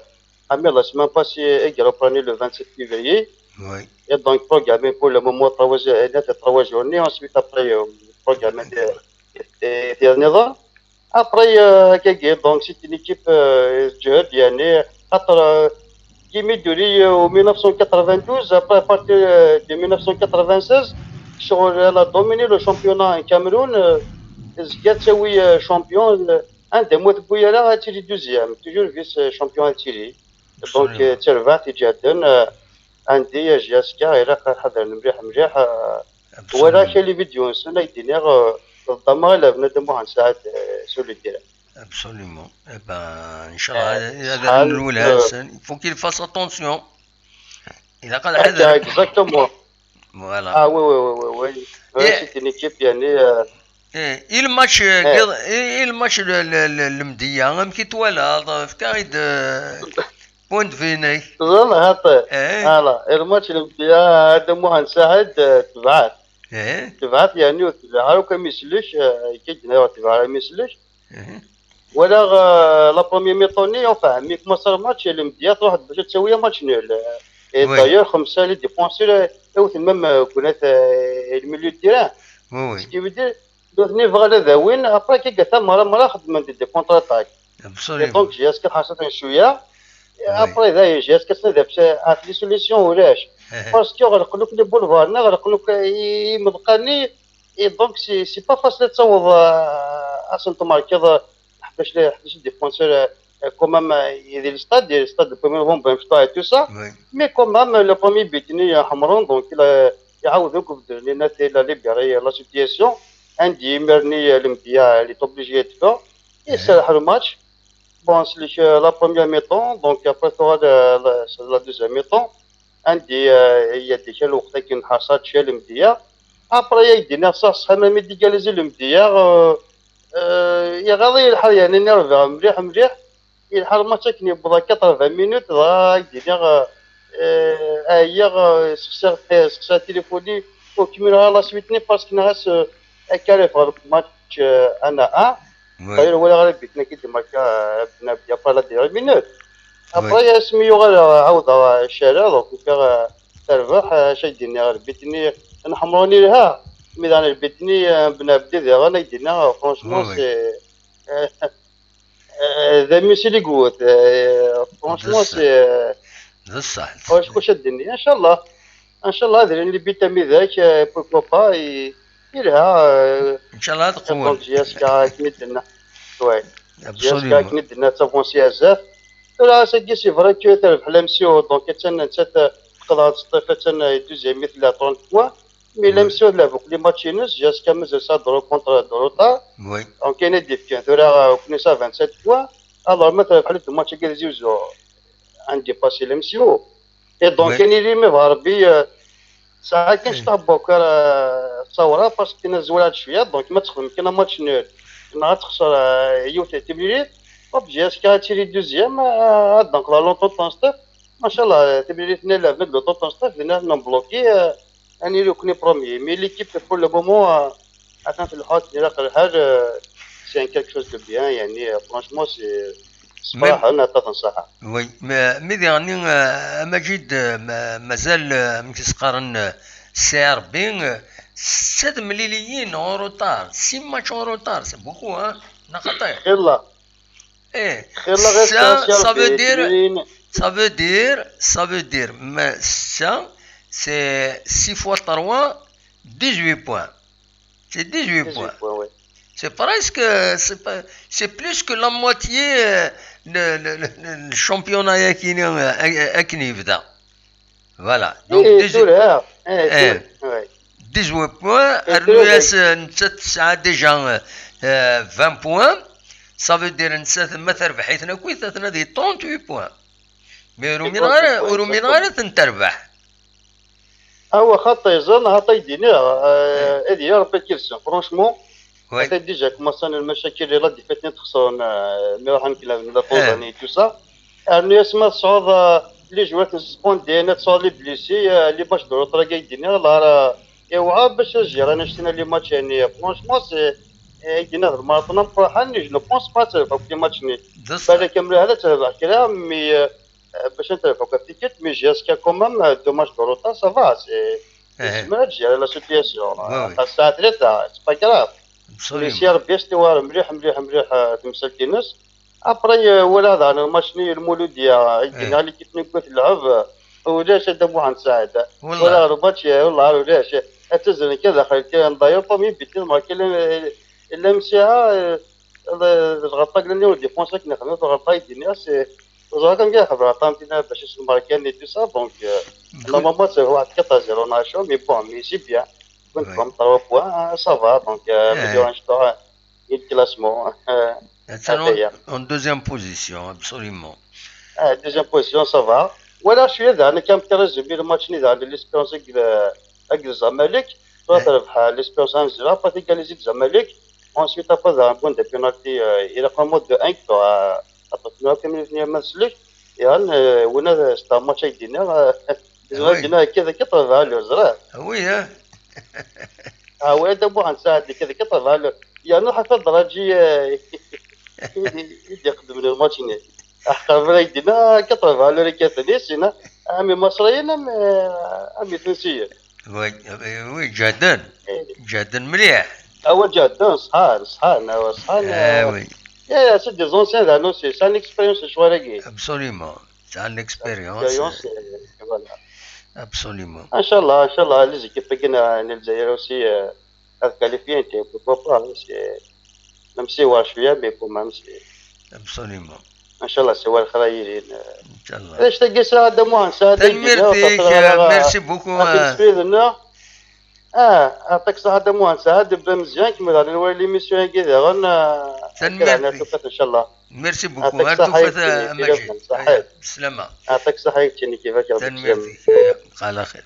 ami la semaine passée, i reprennent le vingt-sept février. Oui. Et donc, programmé pour le moment trois, eh, trois journées. Ensuite, après, euh, programmé des, des, des derniers. Après, euh, كاكي، donc, c'est une équipe, euh, جهد, يعني, خاطر, euh, كيما يدير لي, euh, en mille neuf cent quatre-vingt-douze, après, à partir, euh, de mille neuf cent quatre-vingt-seize, شغل, elle a dominé le championnat en Cameroun, euh, زكا تسوي, euh, champion, euh, عندها موت بويا راه تيلي deuxième, toujours vice, euh, champion تيلي. Donc, Absolument. euh, تربح تجدن, euh, عندي J S K, إلا حضر مليح مليح, euh, ولا Absolument. كاين les vidéos نسنا يديني, euh, ربما غير بنادم واحد ساعات, euh, sur le terrain. Absolument. Eh ben, إن شاء الله, آه، هذا شحال، نقولها آه، السنة. Il faut qu'il fasse attention. إذا قال هكا حذر. Exactement. Voilà. Ah oui, oui, oui, oui, oui. إيه. C'est une équipe, يعني, euh, إيه، إيه الماتش, إيه. قض-, إيه, إيه الماتش ل-, ل-, ل-, المدية, أمك توالى, فكايد, آه, point de vue ناي. تظن هاطي. إيه. Voilà, الماتش اللي بديها هذا محمد سعد, آه, تبعات. إيه. تبعات, يعني, وتبعها وكان ميسلش, آه, كي جنا تبعها ميسلش. إيه. ولا, آه, la première mi-temps ني, enfin, مي كما صار ماتش, اللي مديات واحد باش تسوي ماتش nul. Et Oui. D'ailleurs, خمسة les défenseurs, آه, يوث même, آه, كنا, آه, le milieu de terrain. Oui, oui. Ce qui veut dire, دوثني فغالا ذاوين, après كي قالت مرة, مرة خدمة des contre-attaques. Et Absolument. donc, J S K حاصلة شوية. Oui. Après, ذا J S K سنة ذا بس, آه, les solutions ولاش. Parce que غلق لك les boulevards, غلق لك, آه, مدقاني. Et donc, c'est, c'est pas facile تصوض, آه, أصلا تماركيض, آه, حداش, حداش défenseurs, آه, quand même, آه, يدير le stade, يدير le stade le premier novembre, مش طايح tout ça. Oui. Mais quand même, le premier but ني حمرون, donc, il a, يعاود يقبض لنا, il a libéré la situation. عندي مرني المدية, il est obligé de faire. يسرح الماتش. Bon, c'est le, la première mi-temps, donc après, tu auras la, la, c'est la deuxième mi-temps. عندي, آه, il y a des, كاين الوقت كي نحصل شي المدية. Après, il y a des ناس صح, صح, même d'égaliser المدية, آه, آه, يغضي الحال, يعني, نيرفي مليح مليح. يلحق الماتش كي يبدا quatre-vingts minutes, ضا يدير, آه, آه, هي, آه, سقسا, سقسا تليفوني, وكمل على la suite ني, parce que ناس, آه, كارف غير ماتش, آه, أنا, آه. Oui. D'ailleurs, ولا غير بيتنا كي ديما كا, بنا بدي après la dernière minute. Oui. Après, يا سميو غير عاود الشارع, donc كا تربح, آه, شي ديني غير بيتني, نحمروني لها, mais أنا بيتني, آه, بنا بدي ذي غانا يدينا, franchement, Oui, oui. c'est, آه, آه, ذا ميسي اللي قوت, آه, franchement, بصح. C'est, آه, بصح. واش, واش الدنيا؟ إن شاء الله. إن شاء الله هذا اللي بيتا ميداك, آه, pourquoi pas, ي-, يلها, آه, إن شاء الله donc تقول. J S K كمدنا. Oui. J S K Absolument. كمدنا تافونسي بزاف. Là, c'est, c'est vrai que تربح la M C O, donc, تسنى, تسنى, تقدر تسطيف, تسنى, deuxième, مثل trente points. Mais la M C O, là, beaucoup les matchs, J S K, mais ça, de contre, de retard. Oui. Donc, il y a des points. Là, on connaît ça, vingt-sept points. Alors, مثلا, في le match, كي زيوزو, on dépasse la M C O. Et donc, Oui. كاين اللي ما هربي, آه, ساعة كان Oui. شطح بوكر, آه, تصورها, parce que كنا زوال هاد شوية, donc ما تخدم, كاين match nul. ما غتخسر, آه, يوت تبريد. Hop, J S K تيري deuxième, آه, donc la longtemps تنسطف. ما شاء الله, تبريد اثنين لعبنا لو طوب تنسطف, دينا نبلوكي, آه, يعني لو كوني premier. Mais l'équipe pour le moment, آه, أثناء في الحوت اللي راق الحال, آه, c'est un quelque chose de bien, يعني, آه, franchement, c'est, c'est Mais pas, أنا تعطي الصحة. Oui, mais, mais dernier, euh, مجيد, euh, ما-, مازال, euh, مكي سقارن, euh, C R B, euh, ست مليليين en retard, six matchs en retard, c'est beaucoup, hein, نقطة. يلا. إيه. يلا غير Ça, سياسيال ça veut بي dire, اثنين. Ça veut dire, ça veut dire, mais ça, c'est six fois trois, dix-huit points. C'est dix-huit points. dix-huit points, oui. C'est presque, c'est pas, c'est plus que la moitié, euh, le, le, le, le championnat ياكيني, euh, أكني يبدا. Voilà. Donc, إيه, dix-huit, tura, إيه. إيه, tura, oui. Dix-huit points, rnu-yas, euh, nettat tesɛa déjà, euh, vingt points. Ça veut dire nettat ma terbeḥ-iten akkit, atna di trente-huit points. Mais ur umineɣ ara, ur umineɣ ara ten-terbeḥ. Awa xaṭi, ẓer neɣ xaṭi, ay d-iniɣ, euh, ad yili Rebbi ad k-yelsen, franchement. Atan déjà commencen lmacakil, la défaite-nni txesren, euh, mi ruḥen klaben la Tanzanie et tout ça. Rnu-yas ma tesɛuḍ, euh, les joueurs n Spondin, ad tesɛuḍ les blessés, euh, les matchs de retard, ay d-iniɣ, la, euh, iwɛer bac ad gérer annect-nni les matchs-nni. Franchement, c'est, euh, ay d-iniɣ, d marathon amefruḥen, je ne pense pas ad terbeḥ akk les matchs-nni. Balak amlal ad terbeḥ kra, mais, euh, euh, bac ad terbeḥ akk ticket, mais jusqu'à quand même, euh, deux matchs de retard, ça va, c'est, tezmer ad gérer la situation. Ɣas tesɛa tlata, c'est pas grave. Mais si Rebbi as-t-iwɛer mliḥ, mliḥ, mliḥ, euh, temsalt-ines, après, euh, walaɣ daɣen lmatch-nni n Lmuludya, ay d-iniɣ, l'équipe-nni n At Lɛeb, euh, ulac a Dda Muḥend Saɛid. Walaɣ lmatch, euh, walaɣ ulac. Ad tazren kan daxel kan, d'ailleurs, tant mieux, bitin, ma kan, euh, la M C A, euh, d lɣelṭa n la défense akken xedmet lɣelṭa, ay d-iniɣ, c'est, ẓriɣ kan kan xedmeɣ lɣelṭa am tina bac iselmer kan et tout ça, donc, euh, normalement, c'est waḥed quatre à zéro neɣ acu, mais bon, mais c'est bien. Bon, trois points, ça va, donc, euh, amélioration, euh, et le classement, euh, en deuxième position, absolument. Ah, deuxième position, ça va. Voilà, je suis là, on a quand même résumé le match, on est dans l'Espérance avec le, avec le Zamalek. L'Espérance un zéro, après égalisé le Zamalek. Ensuite, après un bon de penalty, euh, il a pris un mode de un, quoi. Après, tu vois, comme il venait à Manslik, et on, euh, on a, c'est un match avec des nerfs, euh, Des matchs, des nerfs, كذا كي طلع له زرع. Ah oui, hein. Ah ouais, Dda Muḥend Saɛid, كذا كي طلع له. يعني حتى الدرجي، آه، يدي يقدم للماتش هنا. أحقر من يدينا كي طلع له ريكاتني سينا. أمي مصريين، أمي، أمي تونسيين. Oui, oui, جهدن. جهدن مليح. هو جهدن، صحان، صحان، هو صحان. Ah oui. يا، يا، c'est des anciens دانو، c'est، c'est une expérience شوارقي. Absolument. C'est une expérience. Expérience, euh, voilà. Absolument. إن شاء الله، إن شاء الله، les équipes كنا، يعني، الجزائر aussi، euh, à qualifier, pourquoi pas, hein, c'est, même si هو شوية، mais quand même, c'est. Absolument. إن شاء الله، c'est واحد خير يلين. إن شاء الله. علاش تلقى سعادة مهندس، هذا يجي، تنميرتك، merci beaucoup, merci beaucoup. اه، يعطيك الصحة، هذا مهندس، هذا بدا مزيان، كمل على نوال ليميسيون هكا داغن، آه، تنميرتك. إن شاء الله. Merci beaucoup. يعطيك الصحة، يا سي مجيد. صحيت. بالسلامة. يعطيك الصحة، يا سي كيفاش، يعطيك السلامة. تنميرتك، آه، يبقى على خير.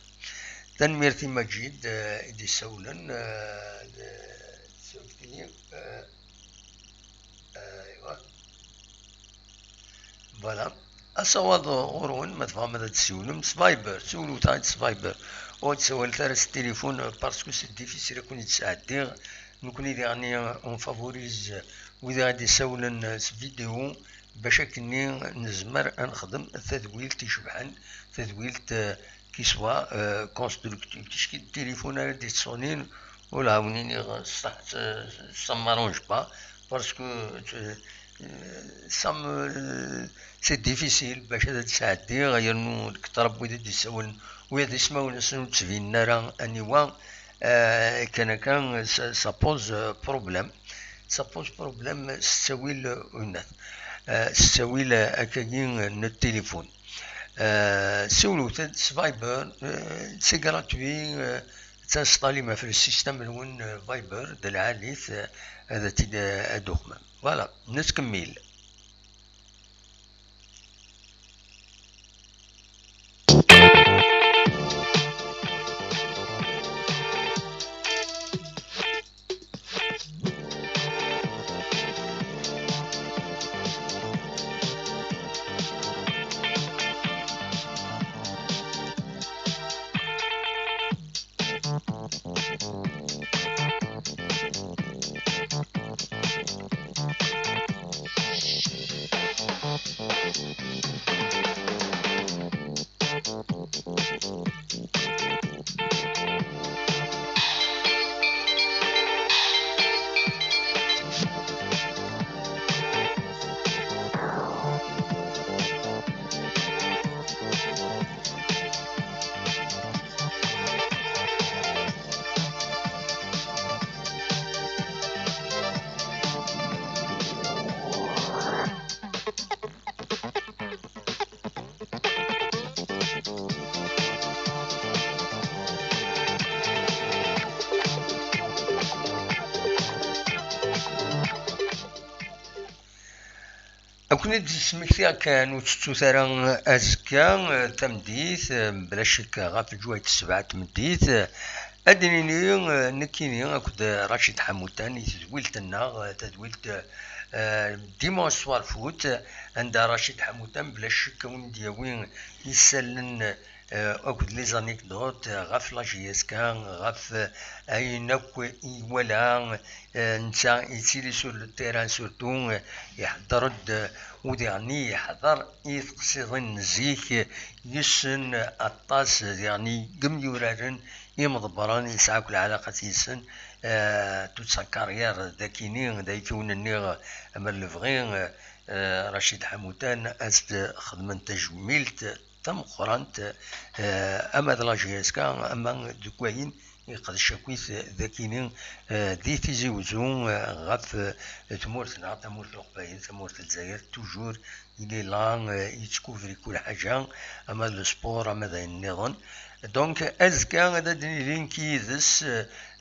تنميرتي مجيد، آه، إدي سولن، آه، سولتني، آه، ايوا. Voilà. Asawaḍ ɣur-wen, ma tebɣam ad d-tessiwlem s Viber, siwlet-aɣ-d s Viber. Ur ttsawalet ara s téléphone, parce que c'est difficile ad ken-id-sɛeddiɣ. Nekkni diɣen, on favorise wid ara d-isawlen s vidéo, bac akkenni nezmer ad nexdem tadwilt icebḥen, tadwilt, euh, qui soit, euh, constructive. Ticki n téléphone ara d-ittṣunin, ur la wen-iniɣ, ça, ça, ça m'arrange pas, parce que, euh, ça me, c'est difficile bac ad sɛeddiɣ, yernu deg ṭṭrad wid i d-isawlen, wid ismawen-nsen ur ttbinen ara aniwa, euh, kan akka, ça, ça pose, euh, problème. Ça pose problème s ttawil, euh, unat. Euh, s ttawil, euh, akkagi, euh, n téléphone. Euh, siwlet-d s Viber, euh, c'est gratuit, euh, Ttansṭalim ɣef le système-nwen, euh, Viber, d lɛali-t, euh, ad t-id, euh, ad uxmem. Voilà, nettkemmil. Ken-id-smektiɣ kan, ur tettut ara azekka, eh, tameddit, eh, bla ccek ɣef lǧwayet ssebɛa n tmeddit, eh, ad d-nini, eh, nekkini akked Racid Ḥamutan i tedwilt-nneɣ, eh, tadwilt, eh, Dimanche Soir Foot, anda Racid Ḥamutan bla ccek a wen-d-yawi isallen, eh, akked les anecdotes, eh, ɣef la J S K, ɣef, eh, ayen akk i iwala, eh, netta yettili sur le terrain surtout, eh, iḥeddṛ-d, eh, u diɣen yeḥḍer i teqsiḍin n zik, eh, yessen aṭas, eh, diɣen n yimyuraren imḍebbren, yesɛa akk lɛalaqa yes-sen, eh, toute sa carrière d akini, d ayt-, i wen-nniɣ, eh, amer lebɣi, eh, eh, Racid Ḥamutan, ad s-d-xedmen tajmilt tameqqrant, eh, ama d la J S K, ama deg wayen iqdec akkit d akini, eh, di Tizi Wezzu, eh, ɣef, eh, tmurt-nneɣ, tamurt n Leqbayel, tamurt n Lezzayer, toujours, il est là, eh, yettcouvri kul ḥaǧa, ama d le sport, ama d ayen nniḍen. Donc, azekka ad d-nili nekk yid-s,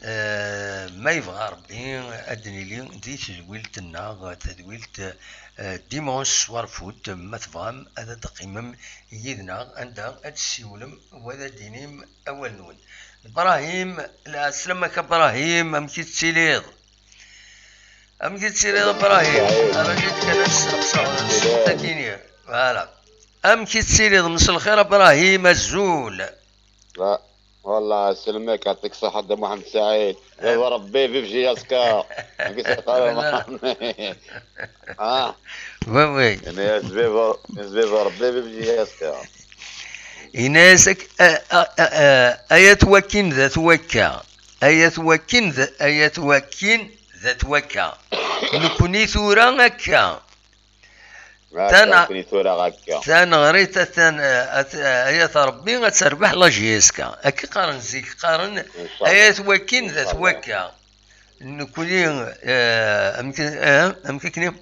eh, ma yebɣa Ṛebbi, ad d-nili di tedwilt-nneɣ, tadwilt, eh, Dimanche Soir Foot, ma tebɣam ad d-teqqimem yid-neɣ, anda ad tessiwlem, wa ad d-tinim awal-nwen. Ibrahim, lɛeslama-k a Ibrahim, amek i tettiliḍ? Amek i tettiliḍ a Ibrahim? Rajit kan ad sseqsaɣ, sseqsaɣ akini. Voilà. Amek i tettiliḍ? Mselxir a Ibrahim, azul. Wallah, sselmek, yɛṭik ṣṣeḥḥa Dda Muḥemmed Saɛid. Baba Ṛebbi, vive J S K. Amek i tettiliḍ? Ah. Oui, oui. Yenna-yas baba, yenna-yas baba Ṛebbi, vive J S K. Yenna-yas ak-, a, a, a, a, ay at wakin d at wakka. Ay at wakin d, ay at wakin d at wakka. Nekni tura akka. Ah, Tan-, nekni tura akka. Taneɣrit atan, at-, ay at Ṛebbi ad terbeḥ la J S K. Akka qqaren zik, qqaren, inchallah, ay at wakin d at wakka. Nekni, eh, amek, eh, amek akken,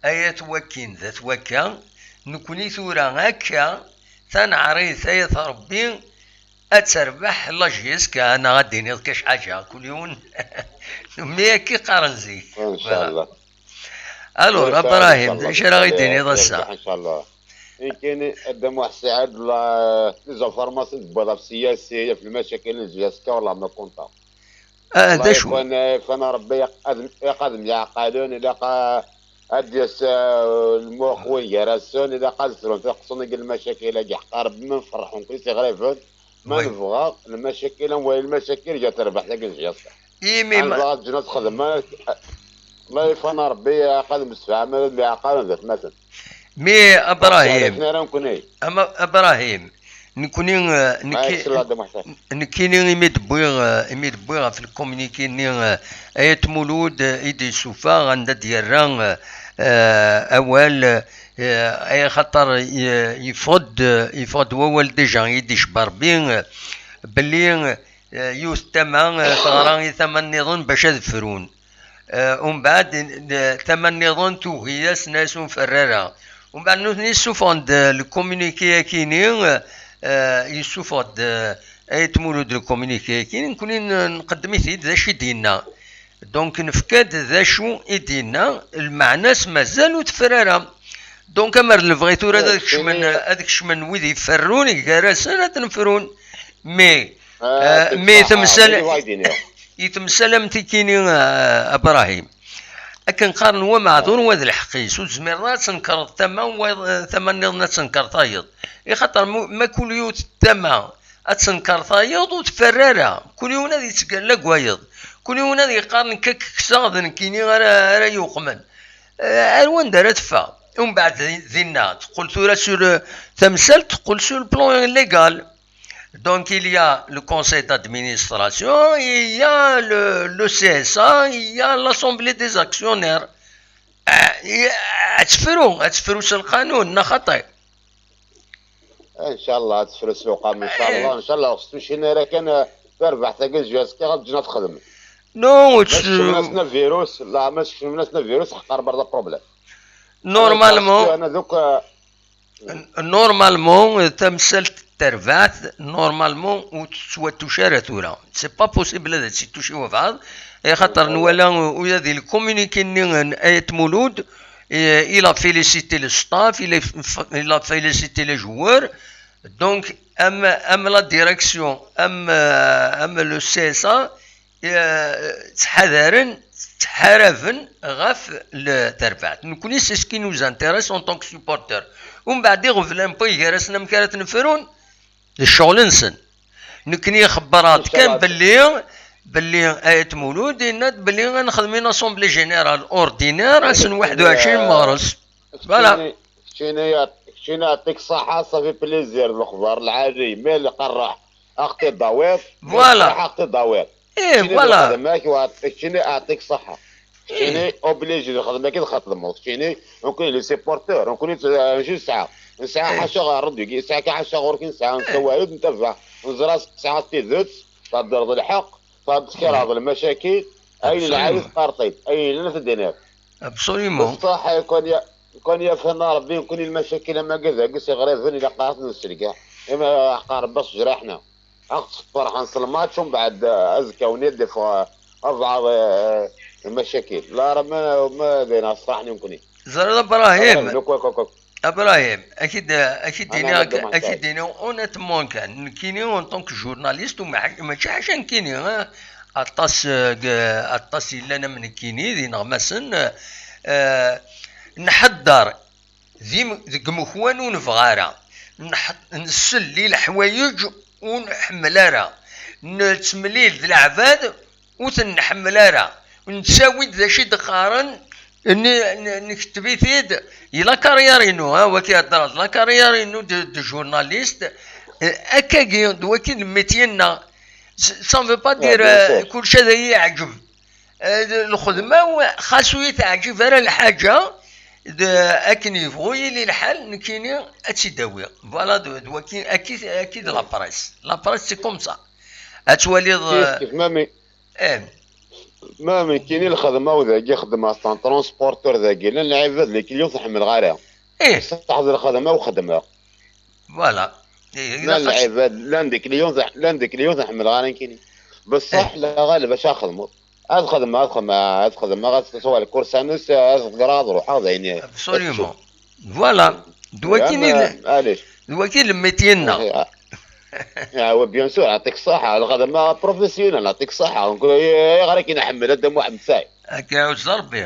ay at wakin d at wakka, nekni tura akka, taneɣrit ay at Ṛebbi ad terbeḥ la J S K, neɣ ad d-tiniḍ kac ḥaǧa, kul yiwen. Mi akka i qqaren zik. Inchallah. Alors, Ibrahim, d acu ara ɣ-d-tiniḍ ass-a? Inchallah. Nekkini, a Dda Muḥ Saɛid, la, les informations tewwiḍ ɣef siyasi, ɣef lmacakil n J S K, wallah ma kunta. Ah, d acu? Kwan, kwan Ṛebbi ad, ilaq ad myeɛqalen, ilaq a-, ad d-yas, eh, lmux win gar-asen, ilaq ad frun tiqṣin deg lmacakil-agi, ḥqa Ṛebbi ma nferḥ nekkni s iɣriben, ma nebɣa lmacakil, am wayen lmacakil, ǧǧa terbeḥt dagi n J S K. Imi ma nebɣa ad ǧǧen ad xedmen, Allah ifan Ṛebbi, ilaq ad msefhamen, ad myeɛqalen d atmaten. Mi Ibrahim, ama Ibrahim, nekni, eh, nekki-, nekkini imi d-wwiɣ, eh, imi d-wwiɣ ɣef lkomuniki-nni, eh, ay at Mulud, eh, i d-yessufeɣ, anda d-yerra, eh, eh, awal, eh, ay axaṭer, eh, yeffeɣ-d, eh, yeffeɣ-d wawal déjà i d-icebba Ṛebbi, eh, belli, eh, yiwet tama, eh, teɣra i tama nniḍen bac ad frun. Eh, umbeɛd, eh, tama nniḍen tugi-yas, tenna-yas ur nferr ara. Umbeɛd nutni ssufɣen-d, eh, lkomuniki-akini, eh, yessufeɣ-d, eh, Ayt Mulud lkomuniki-akini, nekkni n-, nqeddem-it-id d acu i d-yenna. Donc nefka-d d acu i d-yenna, lmeɛna-s mazal ur teffer ara. Donc amer d lebɣi tura ad kecmen, ad kecmen wid iferrun gar-asen ad ten-frun. Mais, eh, mais temsal, i temsal am tikini, eh, Ibrahim. Akken qqaren wa meɛdur wa d lḥeqq-is, ur tezmireḍ ad tnekreḍ tama, wa, tama nniḍen ad tenker tayeḍ. Ixaṭer mu-, ma kul yiwet tama ad tenker tayeḍ, ur teffer ara. Kul yiwen ad yettgalla deg wayeḍ. Kul yiwen ad yeqqar nekk ad k-kkseɣ, d nekkini ara, ara yuqmen. Eh, ar wanda ara teffeɣ? Umbeɛd di-, dinna, teqqel tura sur, eh, tamsalt, teqqel sur le plan légal. Donc, il y a le conseil d'administration, il y a le, le C S A, il y a l'assemblée des actionnaires. Eh, i-, ad tefru, ad tefru s lqanun, neɣ xaṭi? Inchallah, ad tefru s lqanun, inchallah, inchallah, ur s-tucin ara kan, eh, tarbaɛt-agi n J S K ad ǧǧen ad xedmen. Non, ma skecmen-asen avirus, la, ma skecmen-asen avirus, ḥqar berra problème. Normalement, ana donc, eh, N-, normalement, eh, tamsalt n terbaɛt, normalement, ur tettwatuc ara tura. C'est pas possible ad tt-ittuc i wabɛaḍ, axaṭer nwala, eh, ula di lkomuniki-nni n Ayt Mulud, Et il a félicité le staff, il a, il a félicité les joueurs. Donc, am, am la direction, am, euh, am le C S A, euh, ttḥadaren, ttḥaraben ɣef le terbaɛt. Nekkni, c'est ce qui nous intéresse en tant que supporters. Umbeɛd iɣeblan n waygarasen amek ara ten-frun, d ccɣel-nsen. Nekkni xebbreɣ-d kan belli, belli Ayt Mulud yenna-d belli ad nexdem une assemblée générale ordinaire ass n waḥed u ɛecrin meɣres. Voilà. Keččini, keččini, keččini, yeɛṭik ṣṣaḥa, ça fait plaisir, lexbar lɛali, mais lqerreḥ, axti dawiḍ, voilà. Lqerreḥ, axti dawiḍ. Eh, keččini voilà. Lxedma-k, wa-, keččini, yeɛṭik ṣṣaḥa. Keččini, eh, obligé lxedma-k ad txedmeḍ. Keččini, nekkni les supporters, nekkni, eh, mačči nesɛa. Nesɛa, eh, ḥaca ɣer ṛṛadyu, nesɛa kan ḥaca ɣur-k, nesɛa, eh, nessawael-d, ntabaɛ. Neẓra tesɛa tidet, theddreḍ lḥeqq, tettkerheḍ lmacakil, ayen lɛali teqqareḍ-t-id, ayen yellan ad t-id-tiniḍ. Absolument. Beṣṣeḥ, eh, kan ya-, kan yafana Ṛebbi, nekkni lmacakil am wagi dagi s iɣriben, ilaq ad ten-nesselkeḥ. Ima ḥeqqa Ṛebbi s jraḥna. Ad ɣ-tferḥen s lmatch, umbeɛd, eh, azekka win ad d-iffeɣ, eh, abɛaḍ, eh, lmacakil. La, ara ma, ma d ayen, ṣṣraḥ nekkni. Ẓriḍ, Ibrahim. Ibrahim, ak-id, ak-id-iniɣ, ak-id-iniɣ honnêtement kan, nekkini en tant que journaliste, u ma-, mačči ḥaca nekkini, eh, aṭas, eh, g-, aṭas yellan am nekkini d ineɣmasen, eh, nḥedder di-, deg imukan ur nebɣi ara, nḥ-, nsell i leḥwayeǧ ur nḥemmel ara, nettemlil d leɛbad ur ten-nḥemmel ara. Nettawi-d d acu i d-qqaren, n-, n-, nketteb-it-id, i la carrière-inu, ha, wagi heddreɣ d la carrière-inu de, de journaliste, eh, akkagi, d wagi d métier-nneɣ. Ça, ça ne veut pas dire, eh, kulci ad iyi-yeɛǧeb. Eh, lxedma-w, xas ur yi-teɛǧib ara lḥaǧa, d akken yebɣu yili lḥal, nekkini ad tt-id-awiɣ. Voilà, d, d waki, aki, aki d la presse. La presse, c'est comme ça. Ad twaliḍ, kif, eh, kif, mami. Eh. Ma nekkini lxedma-w dagi xedmeɣ-tt en transporteur dagi, llan lɛibad li kilion tḥemmleɣ ara. Eh. Ṣaḥ d lxedma-w xedmeɣ. Voilà. Eh, llan lɛibad, llan des clients, llan des clients tḥemmleɣ ara nekkini. Beṣṣeḥ, eh, la ɣaleb acu ara xedmeḍ. Ad xedmeɣ, ad xedmeɣ, ad xedmeɣ, ad sweɣ lkursa-nnes, ad ɣreɣ, ad ruḥeɣ, d ayen. Absolument. Voilà. D waki i d, d waki i d le métier-nneɣ. Ah, ah, oui, bien sûr, yeɛṭik ṣṣeḥḥa, lxedma professionnelle, yeɛṭik ṣṣeḥḥa. Donc, eh, ayɣer akken iḥemmel a Dda Muḥemmed Saɛid? Akka iɛuzz Ṛebbi.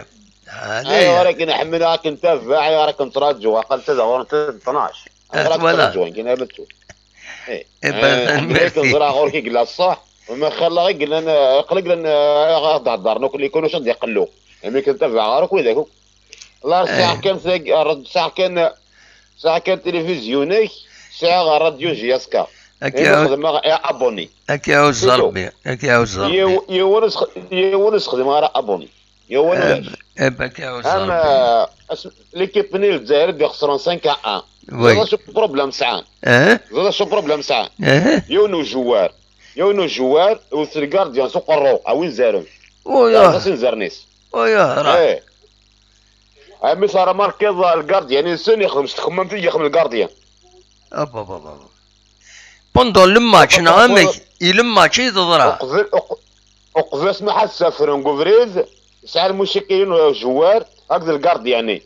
Ayɣer akken iḥemmel, akken tabaɛ, ayɣer akken ttraǧu, aql-tt ad ɣur-nsen tnac. Ayɣer akken ttraǧu, akken ad mettu. Eh, eh, tanemmirt. Ẓriɣ ɣur-k i yella ṣṣeḥ, ma xalaɣ i yellan, eh, aql-, i yellan, eh, ad d-heddren akk, les conditions d iqellu. Imi kan tabaɛ ɣur-k widak akk. La, sɛiɣ kan tag-, sɛiɣ kan, sɛiɣ kan tilifizyu-nnek, sɛiɣ ṛṛadyu J S K. Imi xedmeɣ, eh, abonné. Ad k-iɛuzz Ṛebbi, ad k-iɛuzz Ṛebbi. Yiw-, yiwen ur s-, yiwen ur s-xedmeɣ ara abonné. Yiwen ulac. Eh, eh, ad k-iɛuzz Ṛebbi. Am, eh, as-, l'équipe-nni n Lezzayer i d-ixesren cinq à un. Oui. Ẓriɣ acu problème sɛan. Eh? Ẓriɣ acu problème sɛan. Eh? Yiwen ujewwar. Yiwen ujewwar, iwet le gardien s uqerru, a win zerren. Oh, ya. Yerẓa-s inzaren-is. Oh, ya, raḥ. Eh. Ami tṛamarkiḍ le gardien-nsen yexdem s tkemmamt i yexdem le gardien. Aba, aba, aba. Pendant le match, neɣ amek? I le match i teḍra? Uqbel, uq-, uqbel asmi ḥad safren deg ubrid, yesɛa lmucikil ujewwar akked le gardien-nni.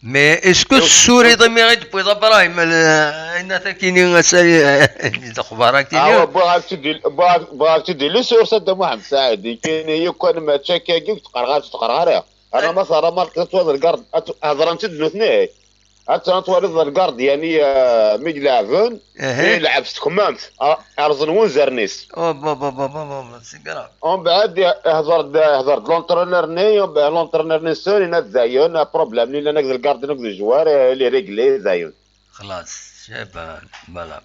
Mais est-ce que tessuriḍ imi i d-tewwiḍ Ibrahim, eh, ayen akini, ass-a, eh, d lexbar akini? Awa, bɣiɣ ad tt-id-, bɣiɣ, bɣiɣ ad tt-id-ili sur Sadda Muḥemmed Saɛid, ikini, yukan mačči akkagi, ur teqqareɣ ara, ur teqqareɣ ara. Ana ma tṛamarkiḍ, ad twaḍ lgard-, ad t-, heḍren-tt-id nutni. Ad t-, ad twaliḍ lgardyan i, eh, mi ileɛben, ihi, ileɛb s tkemmamt, a-, rẓen wunzaren-is. Oh, ba, ba, c'est grave. Umbeɛd ihḍer-d, ihḍer-d l'entraîneur-nni, umbeɛd l'entraîneur-nni s-, yenna-d dayen, problème-nni yellan akked lgardyan akked lejwar, eh, il est réglé dayen. Xlaṣ, c'est bon, voilà.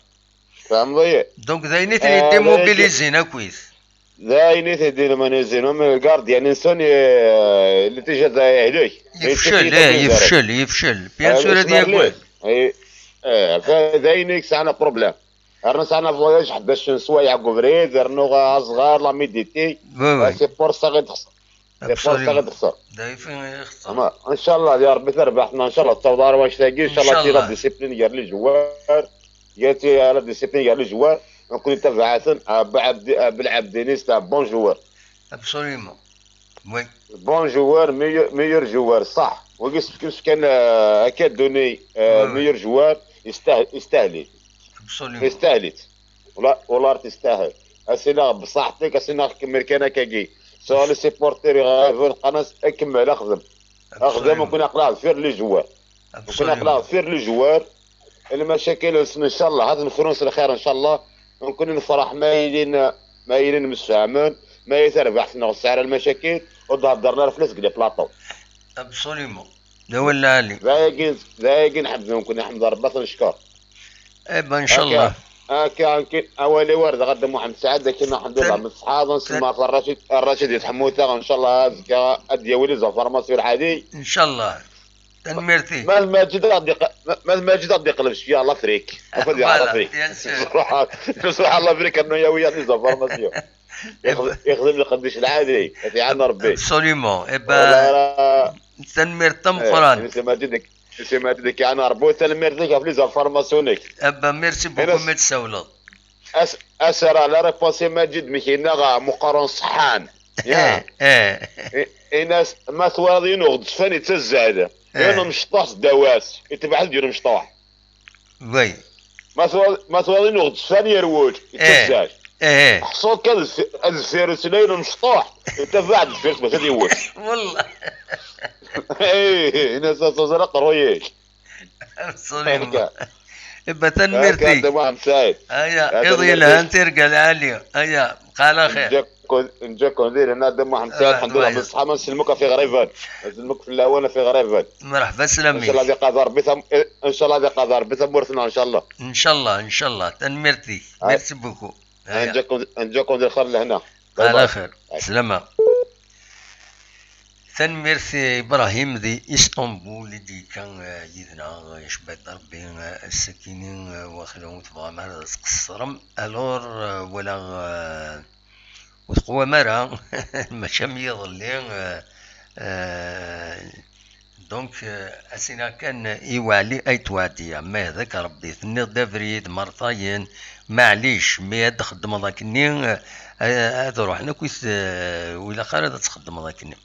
Tfehmeḍ-iyi? Donc, d ayen i ten-id-immobilisent akkit. D ayen i ten-id-immobilisent, mais le gardien-nsen, eh, il est déjà d-, yehlek. Yefcel, eh, yefcel, yefcel. Bien sûr, ad yagad. Eh, eh, fa-, d ayen i yesɛan problème. Rnu sɛan voyage ḥdac n sswayeɛ deg ubrid, rnu aẓɣal, la médité. Oui, oui. C'est pour ça i d-xesren. Absolument. D ayfin i ixeṣṣer. Ama, ncallah, ya Ṛebbi, tarbaɛt-nneɣ, ncallah, tettaweḍ ɣer wanect-agi, ncallah, ncallah. Ti la discipline gar les joueurs, gar ti la discipline gar les joueurs, nekkni tabaɛten, Abelɛebdi, Abelɛebdini, c'est un bon joueur. Absolument. Oui. Bon joueur, meilleur, meilleur joueur, ṣaḥ. Wagi s-, s-, kan, euh, akka duni, euh, meilleur joueur, yestah-, yestahel-it. Absolument. Yestahel-it. Wala, wala testahel. Asinaɣ bṣaḥ-ik, asinaɣ kemmel kan akkagi. Sɛu les supporters iɣaben, qqaren-as akemmel, axdem. Axdem, ur kun aqlaɣ deffir les joueurs. Ur kun aqlaɣ deffir les joueurs. Lmacakil-nsen, ncallah, ad nefru s lxir, ncallah. Nekkni nefreḥ ma ilin, ma ilin msefhamen, ma i tarbaḥt-nneɣ tesɛa lmacakil, ur d-heddren ara fell-as deg les plateaux. Absolument. D awal lɛali. D ayagi, d ayagi nḥemmd nekkni, neḥmed Rebbi, ad t-neckeṛ. Eh ben, ncallah. Akka, akka, awal-iw ar dɣa Dda Muḥemmed Saɛid, akken alḥemdulillah, mṣeḥḥaḍ, nsemma ɣef Rracid, Rracid i tḥemmut-aɣ, ncallah azekka ad d-yawi les informations lɛali. Ncallah. Tanemmirt-ik. Ma d Maǧid ad iq-, ma, ma d Maǧid ad iqleb cwiya ɣer Lafrik. Afad ɣer Lafrik. Bien sûr. Nruḥ, nruḥ ɣer Lafrik, rnu yawi-yaɣ les informations. Ixdem, ixdem lqeddic lɛali, ad t-iɛan Rebbi. Absolument. Eh ben, tanemmirt tameqqrant. Eh, si Maǧid, si Maǧid, ad k-iɛan Rebbi, tanemmirt-ik ɣef les informations-ik. Eh ben, merci beaucoup, ma tsawleḍ. As, as ara la réponse Maǧid, mi k-yenna meqqren ṣeḥḥan. Ya. Eh, eh. I-, in-as, ma twalaḍ yiwen uɣezzfan yettazzal, yiwen umecṭuḥ seddaw-as, itbeɛ-d yiwen umecṭuḥ. Oui. Ma twalaḍ, ma twalaḍ yiwen uɣezzfan yerwel, yettazzal. Eh, eh. Ḥṣu kan ad deffir-s yella yiwen umecṭuḥ, itbeɛ-d deffir-s bac ad yewwet. Wallah. Eh, in-as ad teẓra aqerruy-ik. Absolument. Akka. Iba, tanemmirt-ik. Akka, Dda Muḥemmed Saɛid. Aya, iḍ yelhan, tirga lɛali. Aya, bqa ɛla xir. Nǧa-ken, nǧa-ken di lehna, Dda Muḥemmed Saɛid, alḥemdulillah, bṣeḥḥa, ma nsellem-ik ɣef iɣriben. Ma nsellem-ik fell-awen ɣef iɣriben. Merḥba, slam-ik. Ncallah ad iqader Rebbi tam-, eh, ncallah ad iqader Rebbi tamurt-nneɣ, ncallah. Ncallah, ncallah. Tanemmirt-ik. Merci beaucoup. Aya. Nǧa-ken, nǧa-ken di lxir lehna. Bye bye. Ɛla xir. Bye. Slama. Tanemmirt i Ibrahim di Istanbul i d-yekka, eh, yid-neɣ, eh, icebba-d Rebbi, eh, ass-akini, eh, waxila ur tebɣam ara ad tqeṣṣrem. Alors, eh, walaɣ, eh, ur teqwam ara, mačči am yiḍelli, eh, eh, Donc, euh, asina kan i Waɛli ay twaɛdiya, ma yehdak Rebbi. Tenniḍ-d abrid mertayen, maɛlic, mi ad txeddmeḍ akkenni, euh, ad ruḥen akk, euh, ur ilaq ara ad txeddmeḍ akkenni.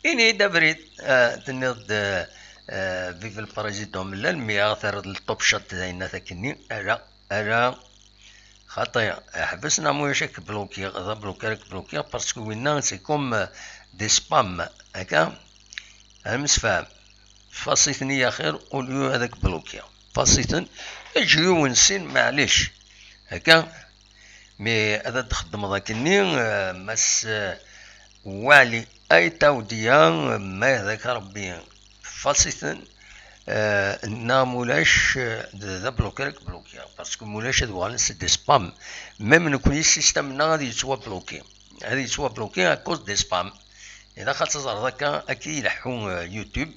Ini-d abrid, euh, tenniḍ-d, euh, euh, vive le président Mellal, mi ara terriḍ le top shot d ayennat akkenni, ala, ala, xaṭi, ḥbes neɣ ma ulac ad k-blokiɣ, d abloki ara k-blokiɣ, parce que winna, c'est comme, euh, des spams, akka. Ad nemsefham. Faṣ-iten i axir, au lieu ad k-blokiɣ. Faṣ-iten, eǧǧ yiwen sin, maɛlic. Akka, mi ad d-txeddmeḍ akkenni, eh, Mass, eh, Waɛli Ayt Awdiya, eh, ma yehdak Rebbi, faṣ-iten, eh, neɣ mulac, eh, d, d abloki ara k-blokiɣ. Parce que mulac ad uɣalen c'est des spams. Même nekni, système-nneɣ ad yettwabloki. Ad yettwabloki à cause des spams. Ilaq ad teẓreḍ akka, akka i ileḥḥu, euh, YouTube.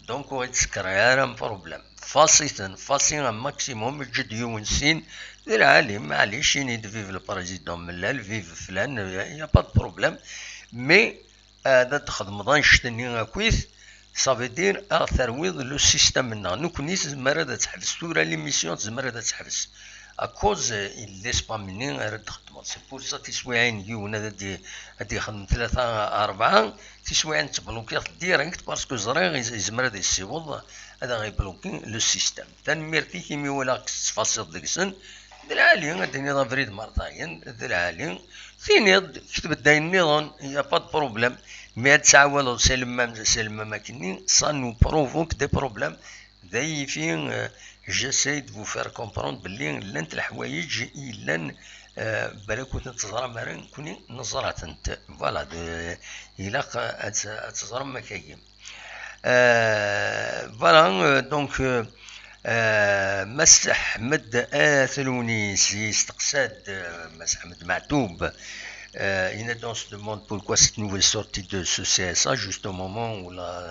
Donc, ur yettsekkiṛ ara am problème. Faṣ-iten, faṣ-i un maximum, eǧǧ-d yiwen sin, d lɛali, maɛlic, ini-d vive le président Mellal, vive flan, il y a pas de problème. Mais, euh, ad d-txedmeḍ annect-nni akkit, ça veut dire ad terwiḍ le système-nneɣ. Nekkni tezmer ad teḥbes tura l'émission, tezmer ad teḥbes. À cause, euh, il les spams-nni ara d-txeddmeḍ. C'est pour ça tiswiɛin n yiwen ad d-, ad d-yexdem tlata, rebɛa, tiswiɛin ttblokiɣ-t direct parce que ẓriɣ iz-, yezmer ad yessiweḍ ad aɣ-ibloki le système. Tanemmirt-ik imi walaɣ-k tettfaṣiḍ deg-sen. D lɛali ad d-tiniḍ abrid mertayen, d lɛali. Tiniḍ-d, kteb-d ayen nniḍen, y a pas de problème. Mais ad tɛawaleḍ selmam, selmam akkenni, ça nous provoque des problèmes. D ayifi, euh, j'essaie de vous faire comprendre belli llant leḥwayeǧ i yellan, euh, balak ur tent-teẓram ara, nekkni neẓra-tent. Voilà, de, ilaq ad, ad teẓrem akkagi. Euh, voilà, euh, donc, euh, euh, Mass Ḥmed At Lewnis yesteqsa-d, euh, Mass Ḥmed Meɛtub, euh, il est dans ce demande pourquoi cette nouvelle sortie de ce C S A, juste au moment où la,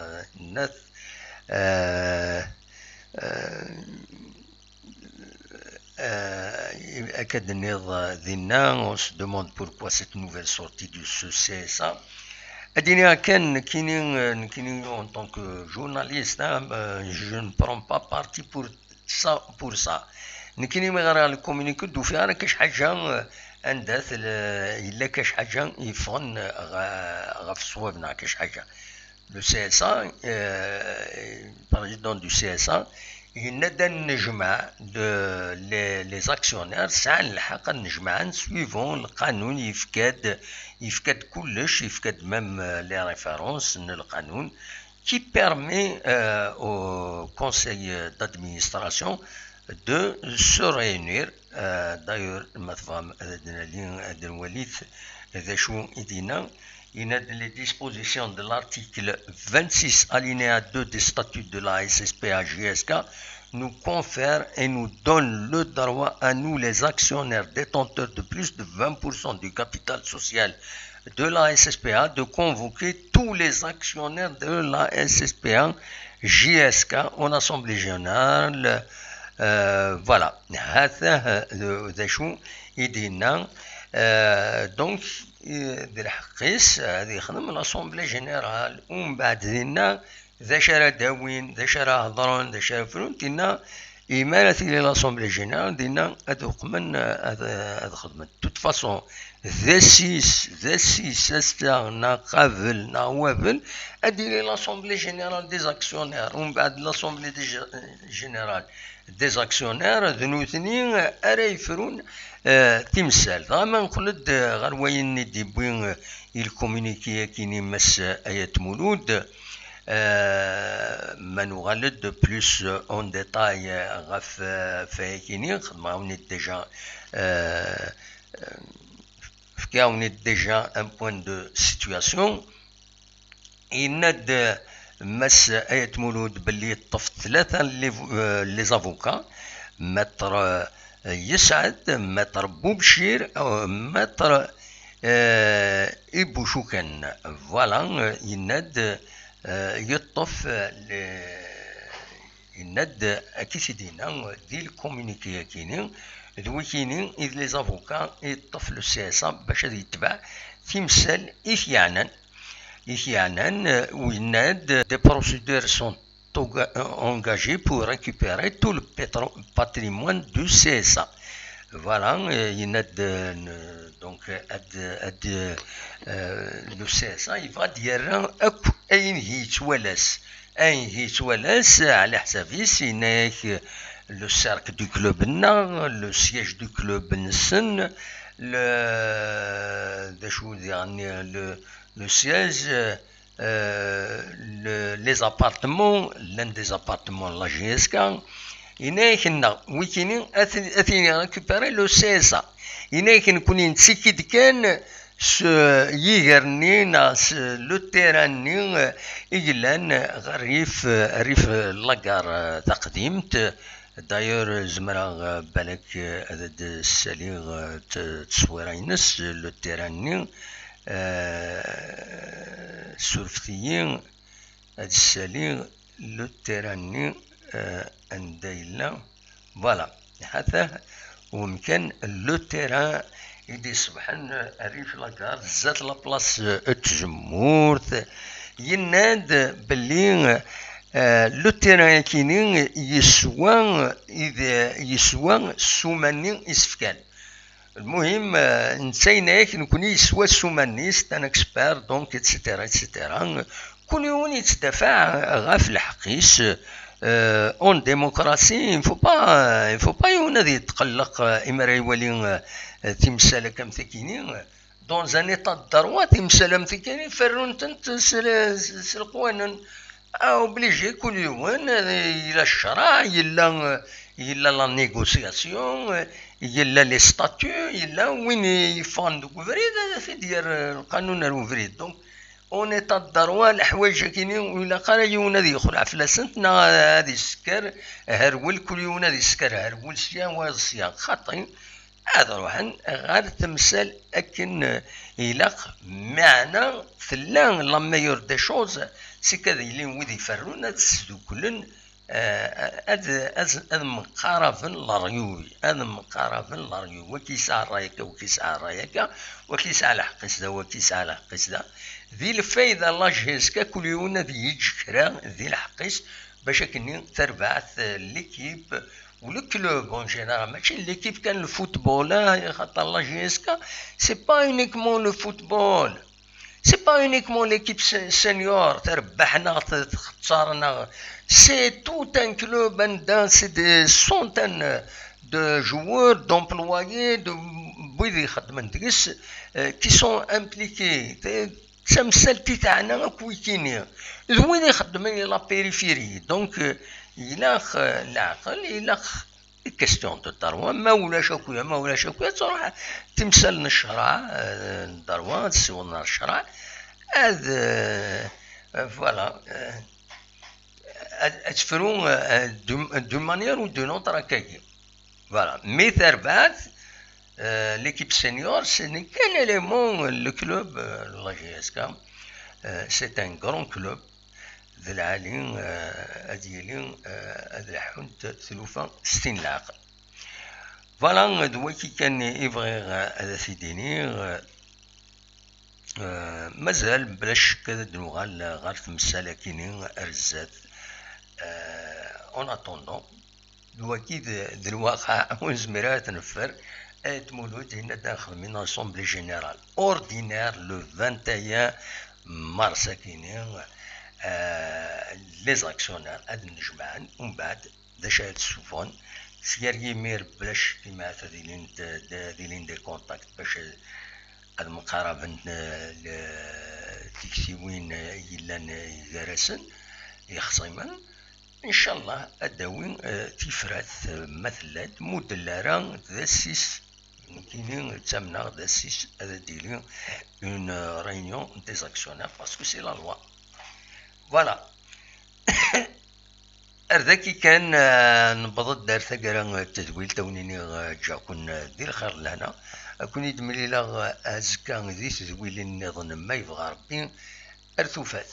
euh, euh, euh, akka d-tenniḍ, euh, dinna, on se demande pourquoi cette nouvelle sortie de ce C S A. Ad d-iniɣ kan, nekkini, euh, nekkini, en tant que journaliste, hein, euh, je ne prends pas parti pour ça, pour ça. Nekkini mi ɣriɣ le communiqué, d-ufiɣ ara kac ḥaǧa, euh, anda tel-, yella kac ḥaǧa yeffɣen, euh, ɣ-, ɣef ṣṣwab neɣ kac ḥaǧa. Le C S A, euh, président du C S A, yenna-d ad nejmeɛ de, les, les actionnaires sɛan lḥeqq ad nejmeɛen suivant lqanun, yefka-d yefka-d kullec, yefka-d même, euh, les références n lqanun qui permet, euh, au conseil d'administration de se réunir. Euh, d'ailleurs, ma tebɣam ad d-nali, ad nwali d acu i d-yenna. Yenna-d les dispositions de l'article vingt-six alinéa deux des statuts de la S S P A J S K nous confèrent et nous donnent le droit à nous les actionnaires détenteurs de plus de vingt pour cent du capital social de la S S P A de convoquer tous les actionnaires de la S S P A J S K en assemblée générale. Euh, voilà. هذا، آه، ذا شو يدينا. آه، donc, آه، ذي الحقيس، آه، ذي خدم l'assemblée générale. ومن بعد ذينا، ذا شرا داوين، ذا شرا هضرون، ذا شرا فرون، دينا إما لا تيلي l'assemblée générale، دينا أد وقمن، آه، أد، آه، أد خدمن. De toute façon, d assis, d assis, ass-a, neɣ qabel, neɣ wabel, ad yili l'assemblée générale des actionnaires, ومن بعد l'assemblée des gé-, générale des actionnaires, d nutni ara yefrun, eh, timsal. Dɣa ma nqel-d, eh, ɣer wayen i d-yewwi, eh, i lkomuniki-agi-nni Mass Ayat Mulud, eh, ma nuɣal-d plus en détail, eh, ɣef, eh, ɣef wayagi-nni, xedmeɣ-awen-d déjà, eh, fkiɣ-awen-d déjà un point de situation. Yenna-d Mass Ayat Mulud belli yeṭṭef tlata les, euh, les avocats, Maître, euh, Yesɛed, Maître Boubchir, euh, Maître, euh, Ibouchouken. Voilà, euh, yenna-d, euh, yeṭṭef, euh, les, yenna-d, akka i t-id-yenna di lkomuniki-agi-nni, d wikini i d les avocats i yeṭṭef le C S A bac ad yetbeɛ timsal i t-yeɛnan, i t-yeɛnan, eh, u yenna-d, des procédures sont enga-, engagées pour récupérer tout le pétro-, patrimoine du C S A. Voilà, eh, yenna-d, eh, n-, donc, eh, ad, ad, eh, le C S A yebɣa ad d-yerr akk ayen i yettwalas. Ayen i yettwalas, ɛla ḥsab-is, yenna-yak, eh, le cercle du club-nneɣ, le siège du club-nsen, le, d acu diɣen, le, le siège, euh, le, les appartements, l'un des appartements de la J S K, yenna-yak-nneɣ, wikini, ad t-, ad t-yini récupérer le C S A. Yenna-yak nekkni nettekki-d kan s yiger-nni neɣ s le terrain-nni, eh, i yellan ɣer rrif, rrif la gare, eh, taqdimt. D'ailleurs, zemreɣ, eh, balak, eh, ad d-ssaliɣ, eh, t-, tteswira-ines, le terrain-nni, eh, surfet-iyi, ad ssaliɣ le terrain-nni, eh, anda yella. Voilà. Ḥata umkan le terrain i d-iṣebḥen rrif la gare, zdat la place, eh, n tzemmurt. Yenna-d belli, eh, le terrain-agi-nni yeswa, id-, yeswa ssuma-nni isefkan. Lmuhim, eh, netta yenna-yak, nekkni yeswa ssuma-nni, c'est un expert, donc, et cetera, et cetera. Kul yiwen yettdafaɛ ɣef lḥeqq-is, eh, en démocratie, il faut pas, il faut pas yiwen ad yetqelleq, eh, imi ara iwali, eh, timsal akka am tagi-nni. Dans un état de droit, timsal am tagi-nni, ferrun-tent s, s, s leqwanen. Ah, obligé, kul yiwen, eh, yella ccṛeɛ, yella, yella la négociation, eh, yella les statuts, yella win yeffɣen deg ubrid, ad t-id-yerr, eh, lqanun ar ubrid. Donc, en état de droit, leḥwayeǧ-agi-nni, ur ilaq ara yiwen ad yexleɛ fell-asent, neɣ ad isekker, herwel, kul yiwen ad isekker, herwel sya, wayeḍ sya. Xaṭi, ad ruḥen ɣer temsal akken, eh, ilaq, meɛna tella la meilleure des choses, c'est que ad ilin wid iferrun ad sduklen, eh, ad, ad, ad mqaraben leryuy, ad mqaraben leryuy, waki yesɛa ṛṛay akka, waki yesɛa ṛṛay akka, waki yesɛa lḥeqq-is da, waki yesɛa lḥeqq-is da. Di lfayda, la J S K, kul yiwen ad yeǧǧ kra di lḥeqq-is, bac akken terbeɛt, eh, l'équipe, ou le club en général, mačči l'équipe kan, le football, ah, xaṭer la J S K, c'est pas uniquement le football. C'est pas uniquement l'équipe se- senior, terbeḥ-neɣ, t- txeṣṣer-neɣ. C'est tout un club, and c'est des centaines de joueurs, d'employés, de wid ixeddmen deg-s, euh, qui sont impliqués. D tamsalt i teɛna akk wikini. D wid ixeddmen i la périphérie. Donc, euh, ilaq, euh, leɛqel, ilaq question de ddreɛ, ma ulac akk, ma ulac akk, ad truḥ timsal n ccreɛ, euh, n ddreɛ, ad ssiwḍen ɣer ccreɛ, ad, euh, voilà, euh, ad, ad tefru, euh, d'une d'une manière ou d'une autre akkagi. Voilà. Mais terbaɛt, euh, l'équipe senior, ce n'est qu'un élément, le club, euh, la J S K, euh, c'est un grand club. D lɛali, euh, ad yili, euh, ad leḥḥunt tlufa s tin leɛqel. Voilà, d waki kan i bɣiɣ, euh, ad t-id-iniɣ. Euh, mazal, bla ccek, ad d-nuɣal ɣer temsal akini ar zdat. Euh, en attendant, d waki d, d lwaqa, ur nezmir ara ad t-neffer. Ayt Mulud yenna-d ad nexdem une assemblée générale ordinaire le vingt et un mars akini, euh, les actionnaires ad nnejmaɛen, umbeɛd d acu ara d-ssuffɣen. Seg ar yimir, bla ccek, imaɛt ad ilin d, d, ad ilin des contacts bac ad, ad mqaraben, euh, le, tiktiwin, euh, yellan, euh, gar-asen, ixṣimen. Incallah ad d-tawi, euh, tifrat, euh, ma tella-d, ma ur telli ara, d assis, nekkini ttamneɣ d assis ad d-tili une, euh, réunion des actionnaires, parce que c'est la loi. Voilà. Ar daki kan, euh, newweḍ-d ar taggara, euh, n tedwilt, a wen-iniɣ, euh, ǧǧiɣ-ken, euh, di lxir d lehna. Ad ken-id-mlileɣ, euh, azekka di tedwilin nniḍen, ma yebɣa Rebbi. Ar tufat.